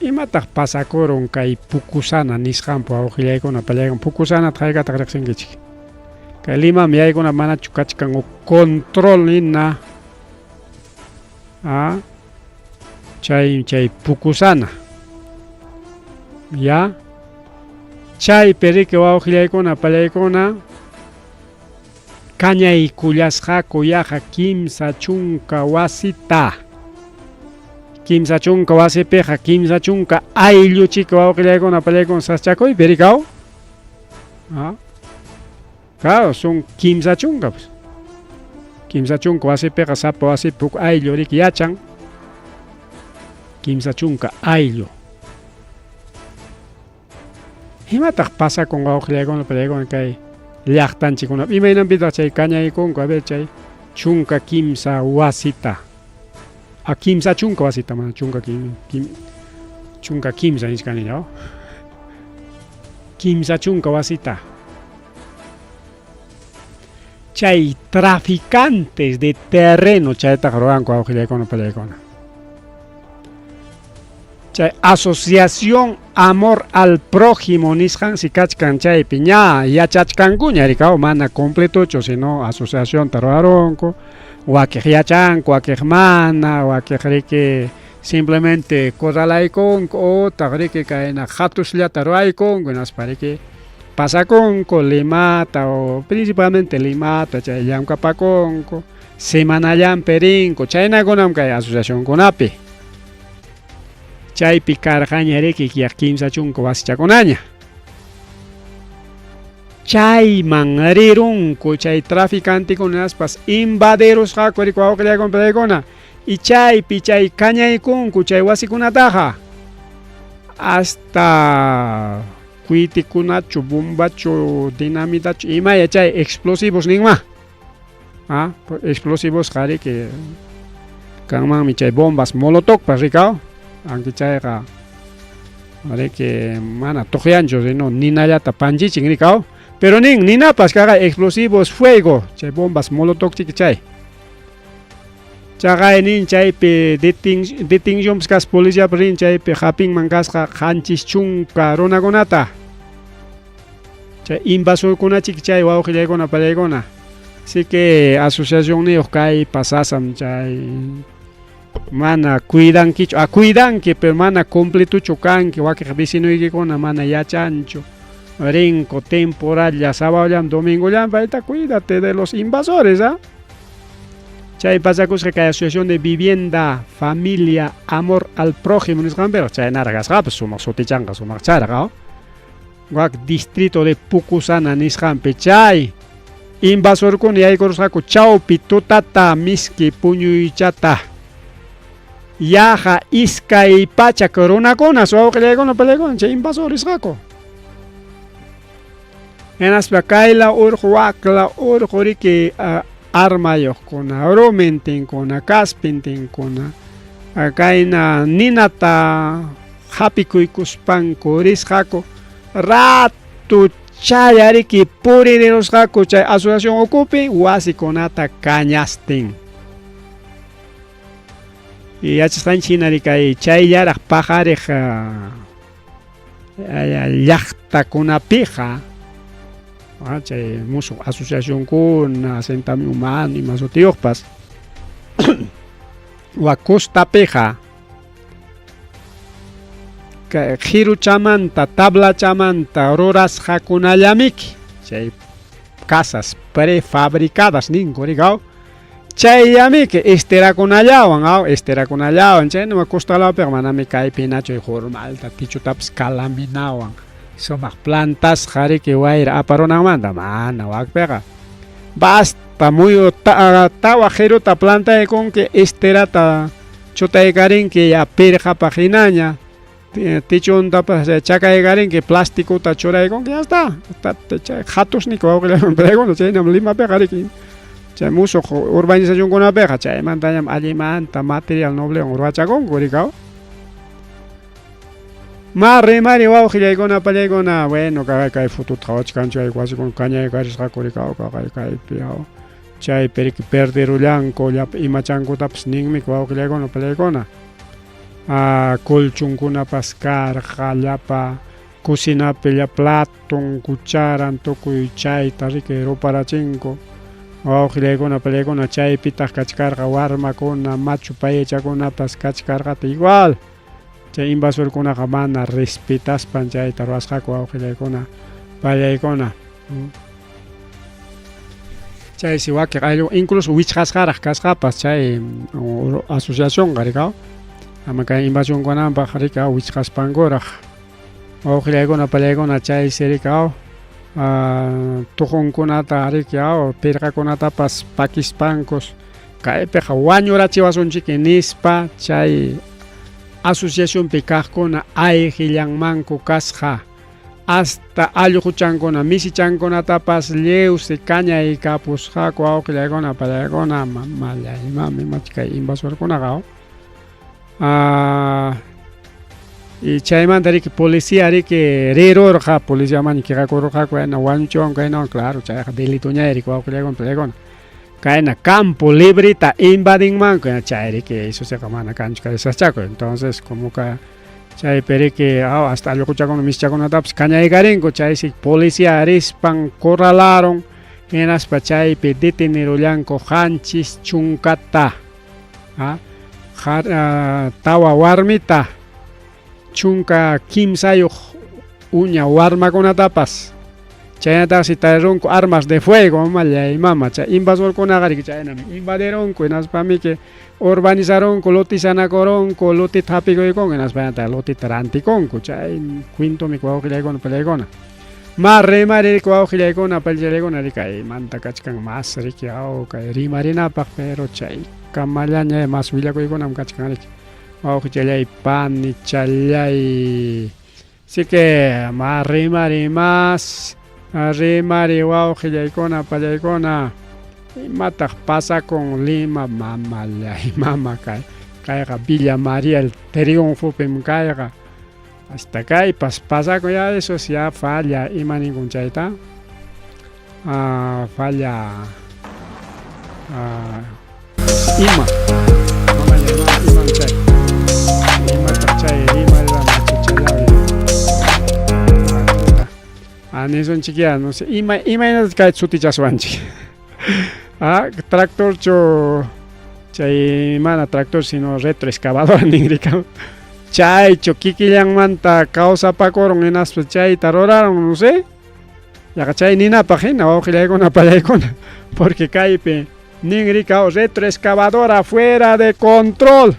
Imataq pasakurun kay pukusana nisqanpi wawqillaykuna pallaykuna pukusanata haykataq riqsinkichik kay Limami yaykuna manachu kachkan huk control nina chay chay pukusana ya chaypi riki wawqillaykuna pallaykuna kañaykullasqaku yaqa 30 wasita 30 wasipiqa 30 aylluchika wawqillaykuna pallaykuna saschakuypi rikaw claro son 30 pues 30 wasipiqa sapa wasipi huk ayllu riki yachan 30 ayllu imataq pasakun wawqillaykuna pallaykuna kay llaqtanchikkunapi imaynanpitaq chay kañaykunku a ver chay 13 wasita a 30 wasita mana chunka 13 nichkaniña 30 wasita chay traficantes de terreno chaytaq ruranku wawqillaykuna pallaykuna chay asociación amor al prójimo nisqansi kachkan chaypi ña yachachkankuña rikaw mana completochu sino asociacionta rurarunku wakiq yachanku wakiq mana wakiq riki simplemente corralaykunku utaq riki kayna hatusllata ruraykunku hinaspa riki pasakunku Limata o principalmente Limata chay llamkapakunku semanallanpi rinku chaynakunam kay asociacionkunapi chaypi karqaña riki 30 wasichakunaña chayman rirunku chay traficantekuna hinaspas invadirusqaku riki wawqillaykuna pallaykuna y chaypi chay kañaykunku chay wasikunataqa hasta kuitikunachu bombachu dinamitachu imaya chay explosivos ninma explosivos riki kanmanmi chay bombas molotov rikaw Anki chayqa riki mana tuqyanchu, sino ninallata panchichin rikaw. Pero nin ninapas kaqa explosivos fuego, chay bombas molotov chiki chay. Chaqay nin chaypi detencionpas kasqa policiapas rin chaypi hapinman kasqa 70 runakunata. Chay invasorkunachik chay wawqillaykuna pallaykuna. Así que asociacionniyuq kay pasasam chay mana cuidankichu, a cuidanki pero mana completochu kanki, wakiq vecinoykikuna mana yachanchu. Rinku temporalla, sábadollam, domingollam, payta cuídate de los invasores, ¿ah? Chay pasakusqa kay asociación de vivienda, familia, amor al prójimo nisqanpiqa chaynaraq kasqapas sumaq sutichanqa sumaq chayraqa. Wak distrito de Pucusana nisqanpi chay invasorkuna yaykurusqaku chawpi tutata miski puñuychata. Yaqa 200 runakuna wawqillaykuna pallaykuna chay invasor risqaku. Hinaspa kayla urqu wakla urqu riki armayuqkuna, rumintinkuna, kaspintinkuna, kayna ninata hapikuykuspanku risqaku ratu chaya riki puririrusqaku chay asociación ukupi wasikunata kañastin. Y yachasqanchik hina kay chayllaraq paqariq llaqtakunapiqa chay musuq asociacionkuna asentamiento humano ima sutiyuqpas wa costapiqa qiruchamanta tablachamanta rurasqakunallamiki chay casas prefabricadas ninku rikaw chayllamiki esterakunallawan aw esterakunallawan chaynama costalawpiqa manami kaypinachu formalta tichutapas kalaminawan sumaq plantasqa riki wayra aparunanmanta mana wakpiqa basta muyu tawa qiruta plantaykunki esterata chutaykarinki ya pirqapaq hinaña tichuntapas chakaykarinki plasticota churaykunki ya está chay hatusniki wawqillaykuna pallaykuna chaynam Limapiqa riki chay musuq urbanizacionkunapiqa chaymantañam allimanta material noblewan rurachakunku rikaw. Ma rimari wawqillaykuna pallaykuna bueno kay fotuta qhawachkanchu kay wasikuna kañaykarisqaku rikaw kay kaypi chaypi riki perderullanku llapa imachankutapas ninmi wawqillaykuna pallaykuna. Colchonkunapas karqa llapa cocinapi llapa platon, cucharan tukuy chayta riki ruparachinku wawqillaykuna pallaykuna chaypitaq kachkarqa warmakuna machu payachakunapas kachkarqata igual chay invasorkunaqa mana respetaspan chayta ruwasqaku wawqillaykuna pallaykuna. Chaysi wakiq ayllu incluso wichqasqaraq kasqapas chay asociacionqa rikaw ama kay invasionkunapaq rikaw wichqaspankuraq wawqillaykuna pallaykuna chaysi rikaw tuqunkunata riki aw pirqakunatapas pakispankus kaypiqa wañurachiwasunchiki nispa chay asociacionpi kaqkuna ayqillanmanku kasqa hasta allquchankuna misichankunatapas lliwsi kañaykapusqaku wawqillaykuna pallaykuna mamallay mami imachi kay invasorkunaqa. Y chaymanta riki policía riki rirurqa policiaman quejakururqaku kayna wañuchiwanku kaynawan claro chayqa delitoña riki wawqillaykuna pallaykuna kayna campo libreta invadinmanku chay riki eso siqa mana kanchu kay sachakuy entonces como ka chaypi riki hasta allquchakuna mischakunatapas kañaykarinku chaysi policía rispan corralaron hinaspa chaypi detenerullanku 70 tawa warmita 13 uña warmakunatapas chaynataqsi tarirunku armas de fuego mamallay mama chay invasorkunaqa riki chaynami invadirunku hinaspamiki urbanizarunku lotizanakurunku lotita hapikuykunku hinaspa lotita rantikunku chay cuentomi wawqillaykuna pallaykuna ma rimari riki wawqillaykuna pallaykuna riki kaymanta kachkan mas riki aw kay rimarinapaq pero chay kamallaña mas willakuykunam kachkan riki wawqichallay panichallay. Así que ma rimari mas rimari wawqillaykuna pallaykuna imataq pasakun Lima mamallay mama kay Kayqa Villa María el Triunfopim kayqa. Hasta kaypas pasakun ya eso es ya falla ima ninkun chayta falla ima mamalla ima imam chay imataq chay rimarira machuchallawi nisunchik ya no sé ima imaynataq kay sutichaswanchik tractorchu chay mana tractor sino retroexcavadora ninrika chaychu kikillanmanta kawsapakurun hinaspa chayta rurarun no sé yaqa chay ninapaq hina wawqillaykuna pallaykuna porque kaypi ninrika retroexcavadora fuera de control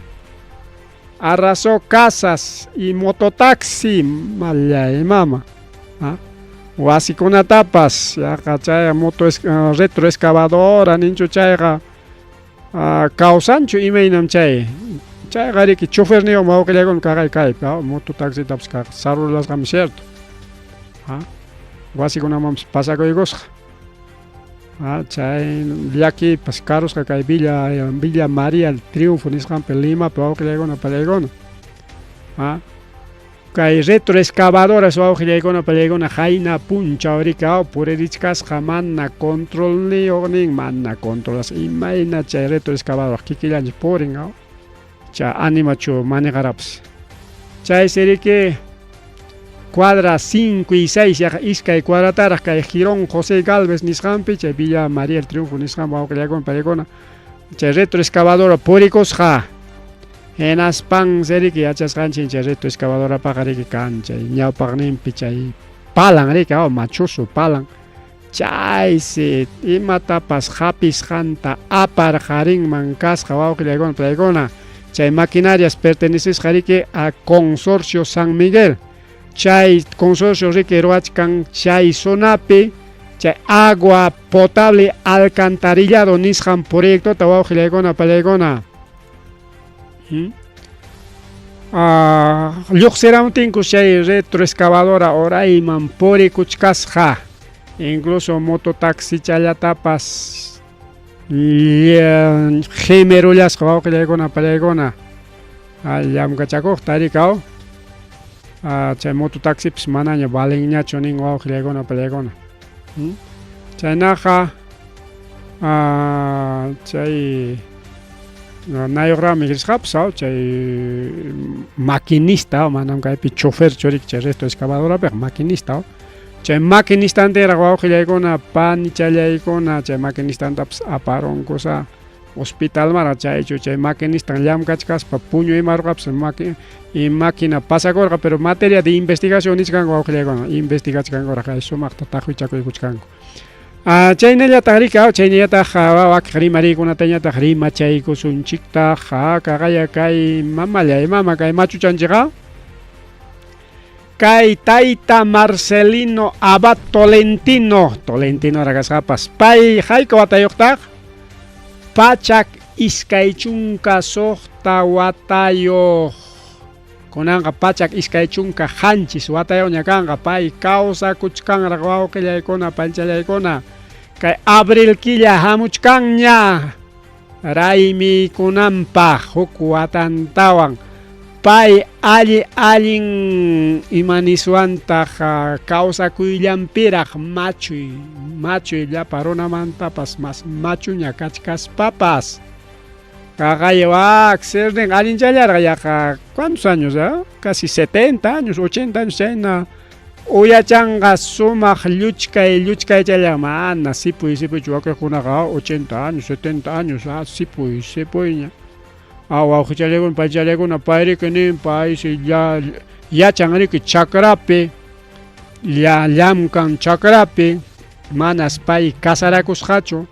arrasó casas y mototaxi mallay mama wasikunatapas yaqa chay moto retroexcavadora ninchu chayqa kawsanchu imaynam chay chayqa riki choferniyuqmi wawqillaykuna kaqay kaypi mototaxitapas kaq sarulasqami cierto wasikunamanpas pasakuykusqa chay llakiypas karusqa kay Villa Villa María el Triunfo nisqanpi Limapi wawqillaykuna pallaykuna kay retroexcavadoras wawqillaykuna pallaykuna qayna punchaw riki puririchkasqa mana controlniyuq nin mana controlasqa imayna chay retroexcavadora kikillanchik purin chay animachu manejarapis chaysi riki cuadra 5 y 6 yaqa iskay cuadrataraq kay Jirón José Galvez nisqanpi chay Villa María el Triunfo nisqanpi wawqillaykuna pallaykuna chay retroexcavadora purikusqa hinaspansi riki yachasqanchik chay retroexcavadorapaqa riki kan chay ñawpaqninpi chay palan riki machusu palan chaysi imatapas hapisqanta aparqarinman kasqa wawqillaykuna pallaykuna chay maquinarias pertenecesqa riki a Consorcio San Miguel chay consorcio riki ruwachkan chay zonapi chay agua potable alcantarillado nisqan proyectota wawqillaykuna pallaykuna lluqsiramuptinkus chay retroexcavadora urayman purikuchkasqa incluso mototaxichallatapas qimirullasqa wawqillaykuna pallaykuna llamkachakuqta riki chay mototaxipis manaña valenñachu nin wawqillaykuna pallaykuna chaynaqa chay nayuqraqmi risqapas chay maquinista manam kaypi choferchu riki chay retroexcavadorapiqa maquinista chay maquinistantinraq wawqillaykuna panichallaykuna chay maquinistantapas aparunkusa hospitalmanraq chaychu chay maquinistan llamkachkaspa puñu imarqapas máquina pasakurqa pero materia de investigación nichkanku wawqillaykuna investigachkankuraq kay sumaqta taqwichakuykuchkanku chaynallataq riki chaynallataq wakiq rimariykunatañataq rimachaykusunchiktaq kaqaya kay mamallay mama kay machuchanchikqa kay tayta Marcelino Abad Tolentino Tolentino kasqapas pay hayka watayuqtaq 126 watayuq kunanqa 127 watayuqña kanqa pay kawsakuchkanraq wawqillaykuna panchallaykuna kay abril killa hamuchkanña raymiykunanpaq huk watantawan pay alli allin imaniswantaq kawsakuyllanpiraq machuy machuy llapa runamantapas mas machuña kachkaspapas kaqay wak sirnin allinchallarqa yaqa ¿cuántos años? Casi 70 años 80 años chayna uyachanqa sumaq lluchkay lluchkaychallan mana sipuy sipuychu wakiqkunaqa 80 años 70 años sipuy sipuyña wawqichallaykuna paychallaykuna payriki nin paysi yachan riki chakrapi llamkan chakrapi manas pay casarakusqachu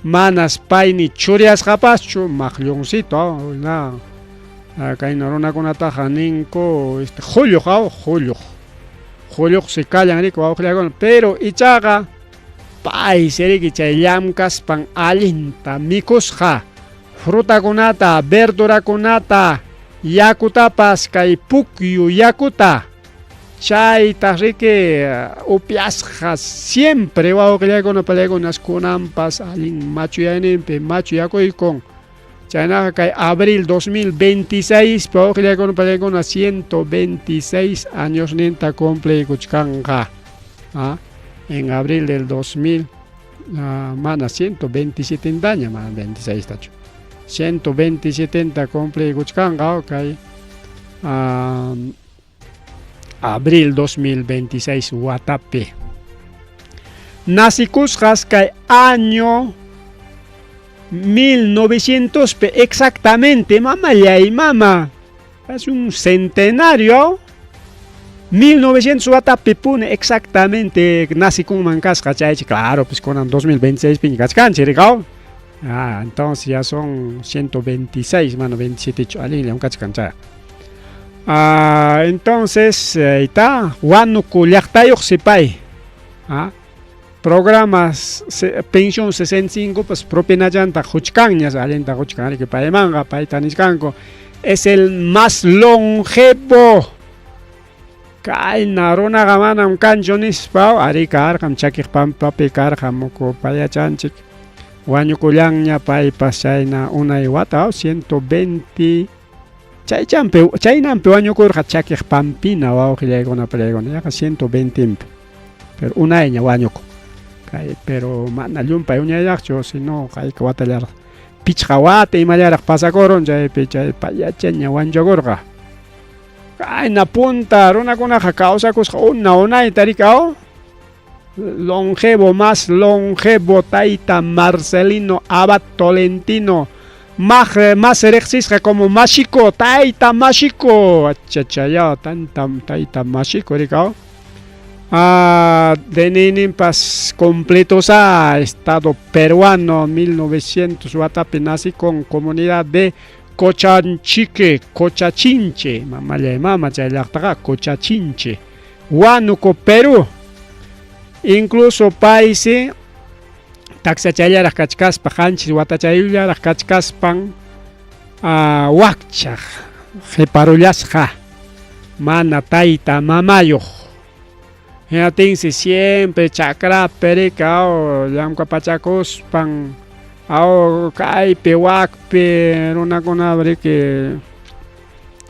manas payni churiasqapaschu maqlloncito na kayna runakunataqa ninku qulluq qulluq qulluqsi kallan riki wawqillaykuna pero ichaqa paysi riki chay llamkaspan allinta mikusqa frutakunata verdurakunata yakutapas kay pukyu yakuta chayta riki upiasqa siempre wawqillaykuna pallaykunas kunanpas allin machuyayninpi machuyakuykun. Chaynaqa kay abril 2026 pa wawqillaykuna pallaykuna 126 añosninta cumpliykuchkanqa. Ah, en abril del 2000 ah, mana 127 taña, mana 26 tachu. 127 ta cumpliykuchkanqa kay ah, abril 2026 watapi. Nacikusqas kay año 1900 pi exactamente, mamallay mama, es un centenario. 1900 watapi puni exactamente nacikunman kasqa chaychi, claro, pues kunan 2026 piña kachkanchik, rikaw. Ah, entonces ya son 126, mano 27 chu allinllam kachkan chay. Ah, entonces, está Huánuco llaqtayuq sipay. Ah, programas pensión 65 pues propinallanta quchkanñas, allinta quchkan riki paymanqa, payta nichkanku es el más longevo. Kayna runaqa manam kanchu nispa, ari karqam chakiq pampapi karqam muku payachanchik. Wañukullanña paypas chayna unay wata 120 chaychampi chaynampi wañukurqa chakiq pampina wawqillaykuna pallaykuna yaqa 120 pero unayña wañukun kay pero mana llumpay uñayllaqchu sino hayka watallaraq pichqa wata imallaraq pasakurun chaypi chay payachaña wanchakurqa kayna punta runakunaqa kawsakusqa una unayta rikaw longevo más longevo tayta Marcelino Abad Tolentino más, más riqsisqa como Mashiko tayta Mashiko achachaya tanta tayta Mashiko rikaw ah, DNI-ninpas completosa estado peruano 1900 watapi nací con comunidad de Cochanchique, Cochachinche, mamallay mama chay llaqtaqa Cochachinche, Huánuco, Perú. Incluso paysi taksachallaraq kachkaspa, qanchis watachayullaraq kachkaspan ah, wakchaq qiparullasqa mana tayta mamayuq. Hinaptinsi siempre chakrapi rika llamkapachakuspan aw kaypi wakpi runakuna riki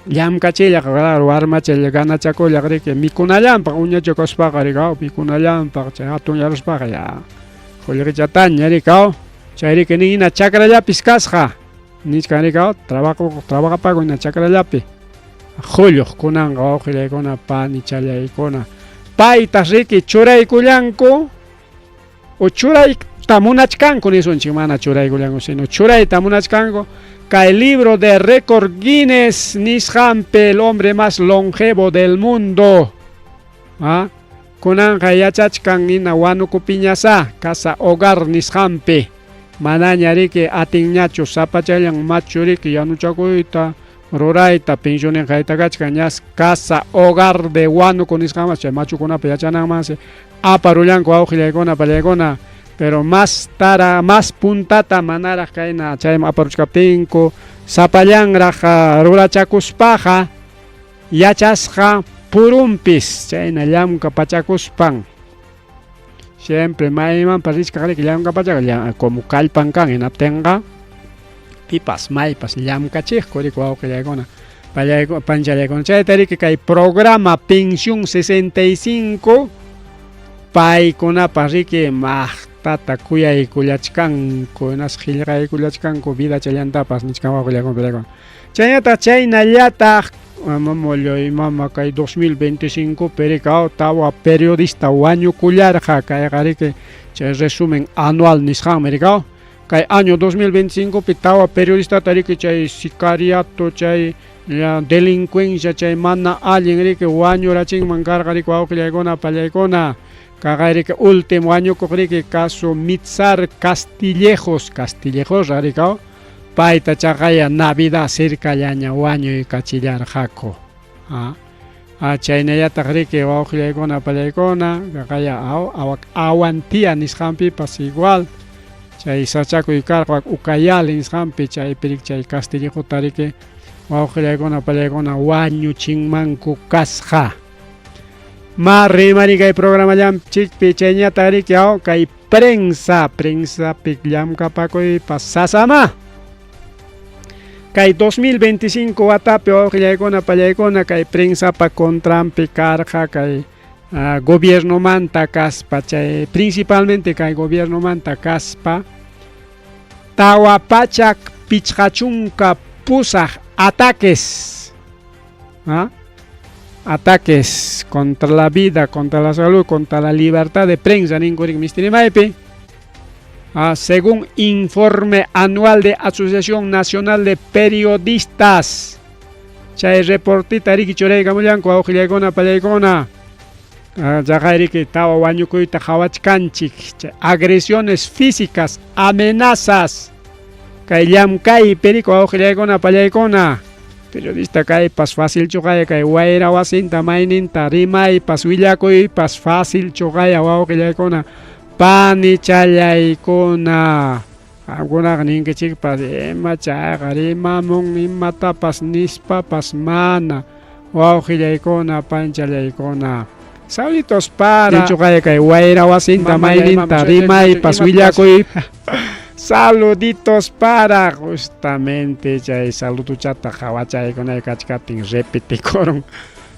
llamkachillaq claro warmachalla ganachakullaq riki mikunallanpaq uñacha kaspaqa riki aw mikunallanpaq chay hatunyaruspaqa ya qullqichataña riki aw chay riki nin hina chakrallapis kasqa nichkan riki aw trabajo trabajapaku hina chakrallapi qulluq kunanqa wawqillaykuna panichallaykuna paytas riki churaykullanku o churayta munachkanku nisunchik mana churaykullanku sino churayta munachkanku kay libro de récord Guinness nisqanpi el hombre más longevo del mundo ¿Ah? Kunanqa yachachkan hina Huánucopiñasá casa hogar nisqanpi manaña riki atinñachu sapachallan machu riki yanuchakuyta rurayta pensioninqa haytakachkan ñas casa hogar de Huánuco nisqanmas chay machukunapa yachananmansi aparullanku wawqillaykuna pallaykuna pero más tara más puntata manaraq kayna chayman aparuchkaptinku sapallanraq rurachakuspaqa yachasqa purumpis chayna llamkapachakuspan siempre maymanpas richkaq riki llamkapachaka como kallpan kan hinaptinqa pipas maypas llamkachiqku riki wawqillaykuna panchallaykuna chayta riki kay programa pensión 65 paykunapas riki maqtata kuyaykullachkanku hinaspa qillqaykullachkanku vidachallantapas nichkan wawqillaykuna pallaykuna chaynataq chaynallataq mamallay mama kay 2025 pi riki tawa periodista wañukullarqa kayqa riki chay resumen anual nisqanmi riki kay año 2025 pi tawa periodistata riki chay sicariato chay delincuencia chay mana allin riki wañurachinman karqa riki wawqillaykuna pallaykuna kaqay riki último wañukuq riki caso Mitzar Castillejos Castillejos riki payta chaqaya Navidad cercallaña wañuykachillarqaku ah chaynallataq riki wawqillaykuna pallaykuna kaqaya awantia nisqanpipas igual chay sachakuy karqa Ucayali nisqanpi chaypi riki chay Castillejota riki wawqillaykuna pallaykuna wañuchinmanku kasqa ma rimari kay programallanchikpi chayñataq riki aw kay prensa prensapi llamkapakuypas sasama. Kay 2025 watapi wawqillaykuna pallaykuna kay prensapa contranpi karqa kay gobiernomanta kaspa chay principalmente kay gobiernomanta kaspa 458 ataques, ¿ah? Ataques contra la vida, contra la salud, contra la libertad de prensa ninkurik mistirimaypi. Según informe anual de Asociación Nacional de Periodistas. Chay reportita riki churaykamullanku wawqillaykuna pallaykuna. Chaqay riki tawa wañukuyta qhawachkanchik. Chay agresiones físicas, amenazas. Kay llamkaypi riki wawqillaykuna pallaykuna. Periodista kaypas facilchu kaya kay wayra wasinta mayninta rimaypas willakuypas facilchu kaya wawqillaykuna panichallaykuna. Qamkunaqa ninkichikpas ima chayqa rimamun imatapas nispapas mana wawqillaykuna panchallaykuna. Saluditos para kay kay wayra wasinta mayninta rimaypas willakuy. Saluditos para justamente chay saluduchata qhawachaykunay kachkaptin repetikurun.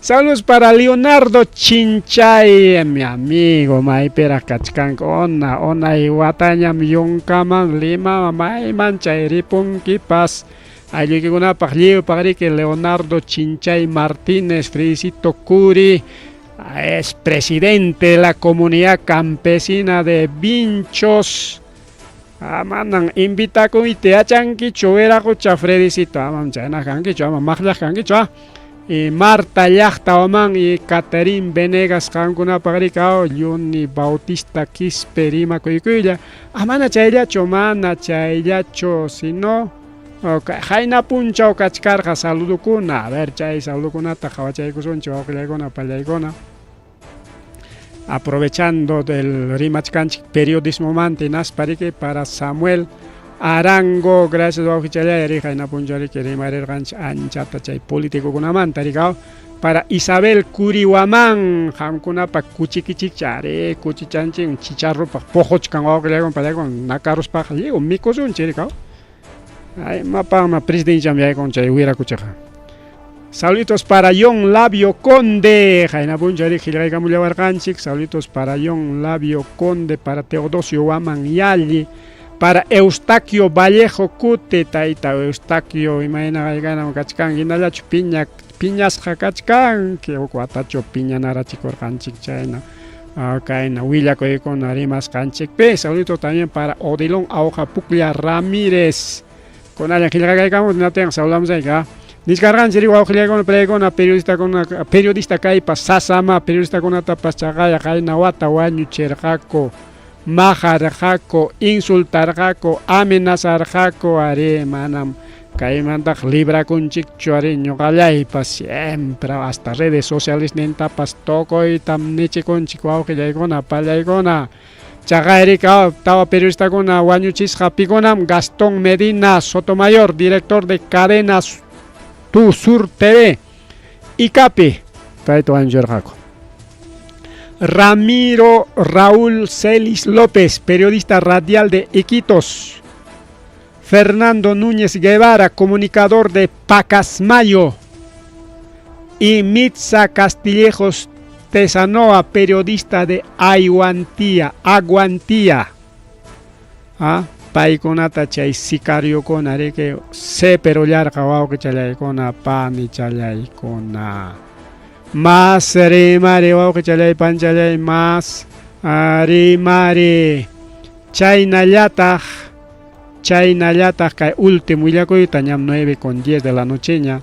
Saludos para Leonardo Chinchay, mi amigo, maypiraq kachkanku ona onay watañam yunkaman Lima mayman chay ripunkipas. Aylluykikunapaq lliwpaq riki Leonardo Chinchay Martínez, Fredicito Curi, es presidente de la comunidad campesina de Vinchos. Manan invitakuyta yachankichu wiraqucha Fredicito, amam chayna kankichu, ama maqllaq kankichu, Y Marta llaqta waman y Caterín Venegas qamkunapaq riki Johnny Bautista Quispe rimakuykuylla. Mana chayllachu, mana chayllachu, sino qayna punchaw kachkarqa saludukuna. A ver, chay saludukunata qhawachaykusunchik wawqillaykuna pallaykuna. Aprovechando del rimachkanchik periodismomanta hinaspa riki para Samuel Arango, gracias wawqichallay ri qayna punchaw riki rimarirqanchik anchata chay politicokunamanta rikaw. Para Isabel Curihuamán, qamkunapa kuchikichikcha ari kuchichanchik chicharrupaq puquchkan wawqillaykuna pallaykuna nakaruspaqa lliw mikusunchik rikaw. Ay, mapama presidenciam yaykun chay wirakuchaqa. Saluditos para John Labio Conde, qayna punchaw riki qillqaykamullawarqanchik. Saluditos para John Labio Conde, para Teodosio Huaman Yalli, para Eustaquio Vallejo Cute, tayta Eustaquio imayna qaykanam kachkan hinallachu piña piñasqa kachkanki huk watachu piñanarachikurqanchik chayna kayna willakuykuna rimasqanchikpi. Saluditos también para Odilon Aujapuclla Ramírez. Kunallan qillqakaykamun hinaptinqa saludamos. Niskarqanchik ri wawqillaykuna pallaykuna periodistakuna periodista kaypas sasama periodistakunatapas chaqaya qayna wata wañuchirqaku, maqarqaku, insultarqaku, amenazarqaku, ari manam kaymantaq librakunchikchu ari ñuqallaypas siempre hasta redes sociales nintapas tukuytam nichikunchik wawqillaykuna pallaykuna. Chaqay riki tawa periodistakuna wañuchisqa pikunam Gastón Medina Sotomayor, director de Cadenas Tu Sur TV, Icapi, payta wañuchirqaku. Ramiro Raúl Celis López, periodista radial de Iquitos. Fernando Núñez Guevara, comunicador de Pacasmayo. Y Mitza Castillejos Tesanoa, periodista de Aguantía, Aguantía. Paykunata chay sicariokuna riki seperullarqa wawqichallaykuna panichallaykuna. Más rimari wawqichallay panchallay más rimari. Chaynallataq chaynallataq kay último willakuyta ñam 9:10 de la nocheña.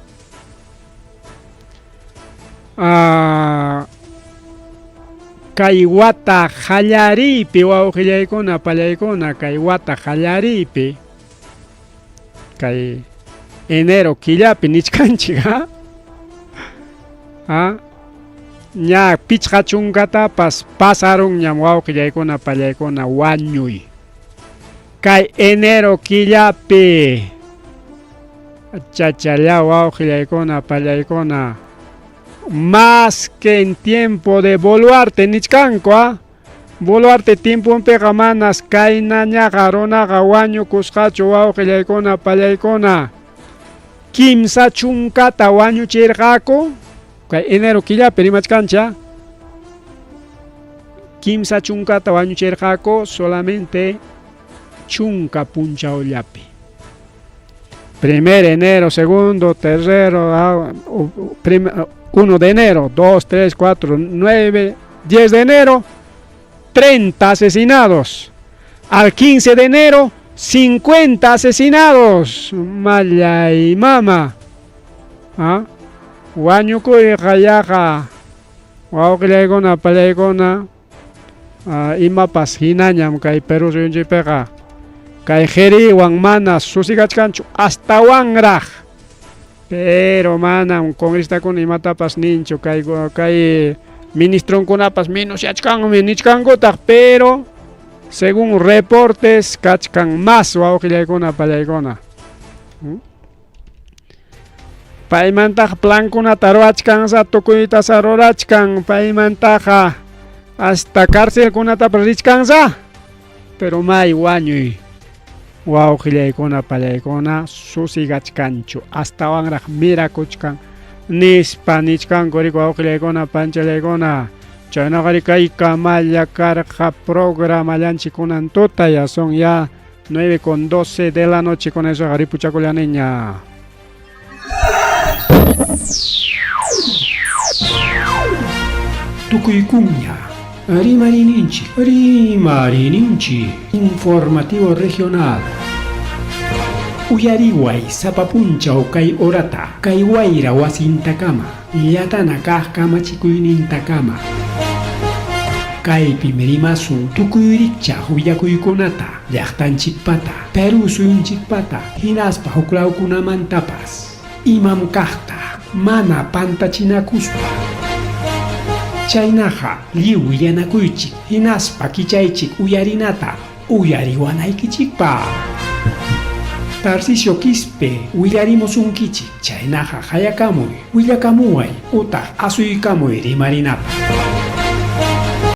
Kay wata qallariypi wawqillaykuna pallaykuna kay wata qallariypi kay enero killapi nichkanchik ña 50tapas pasarunñam wawqillaykuna pallaykuna wañuy. Kay enero killapi chachalla wawqillaykuna pallaykuna más que en tiempo de Boluarte nichkanku Boluarte tiemponpiqa manas kaynañaqa runaqa wañukusqachu wawqillaykuna pallaykuna. 30 wañuchirqaku kay enero killapi rimachkancha 30 wañuchirqaku solamente chunka punchawllapi. Primer enero, segundo, tercero, 1 de enero, 2, 3, 4, 9, 10 de enero, 30 asesinados. Al 15 de enero, 50 asesinados. Mallay mama. ¿Ah? Wañukuy qayaqa. Wawqillaykuna, pallaykuna. Imapas hinañam kay Perú suyunchikpiqa. Kay qiriwan mana susigachkanchu astawanraq. Pero manam congresistakuna imatapas ninchu kay kay ministronkunapas minusyachkanmi nichkankutaq, pero según reportes kachkan más wawqillaykuna pallaykuna. Paymantaqa plankunata ruwachkansa tukuytasa rurachkan paymantaqa hasta carcelkunatapas richkansa, pero may wañuy wawqillaykuna pallaykuna susigachkanchu astawanraq mirakuchkan nispa nichkanku riki wawqillaykuna panchallaykuna. Chaynaqa kay kamalla karqa programallanchik kunan tuta, ya son ya 9:12 de la noche, con eso ripuchakullaniña. Tukuykuña Rimarininchik, Rimarininchik, informativo regional. Uyariway sapa punchaw kay horata, kay wayra wasintakama, llatana kaq kamachikuynintakama. Kaypim rimasun tukuy rikchaq willakuykunata, llaqtanchikpata, Perú suyunchikpata, hinaspa huklawkunamantapas. Imam kaqta, mana pantachinakuspa. Chaynaqa lliw willanakuychik, hinaspa kichaychik uyarinata, uyariwanaykichikpaq. Tarcisio Quispe willarimusunkichik, chaynaqa hayakamuy, willakamuway, utaq asuykamuy rimarinapaq.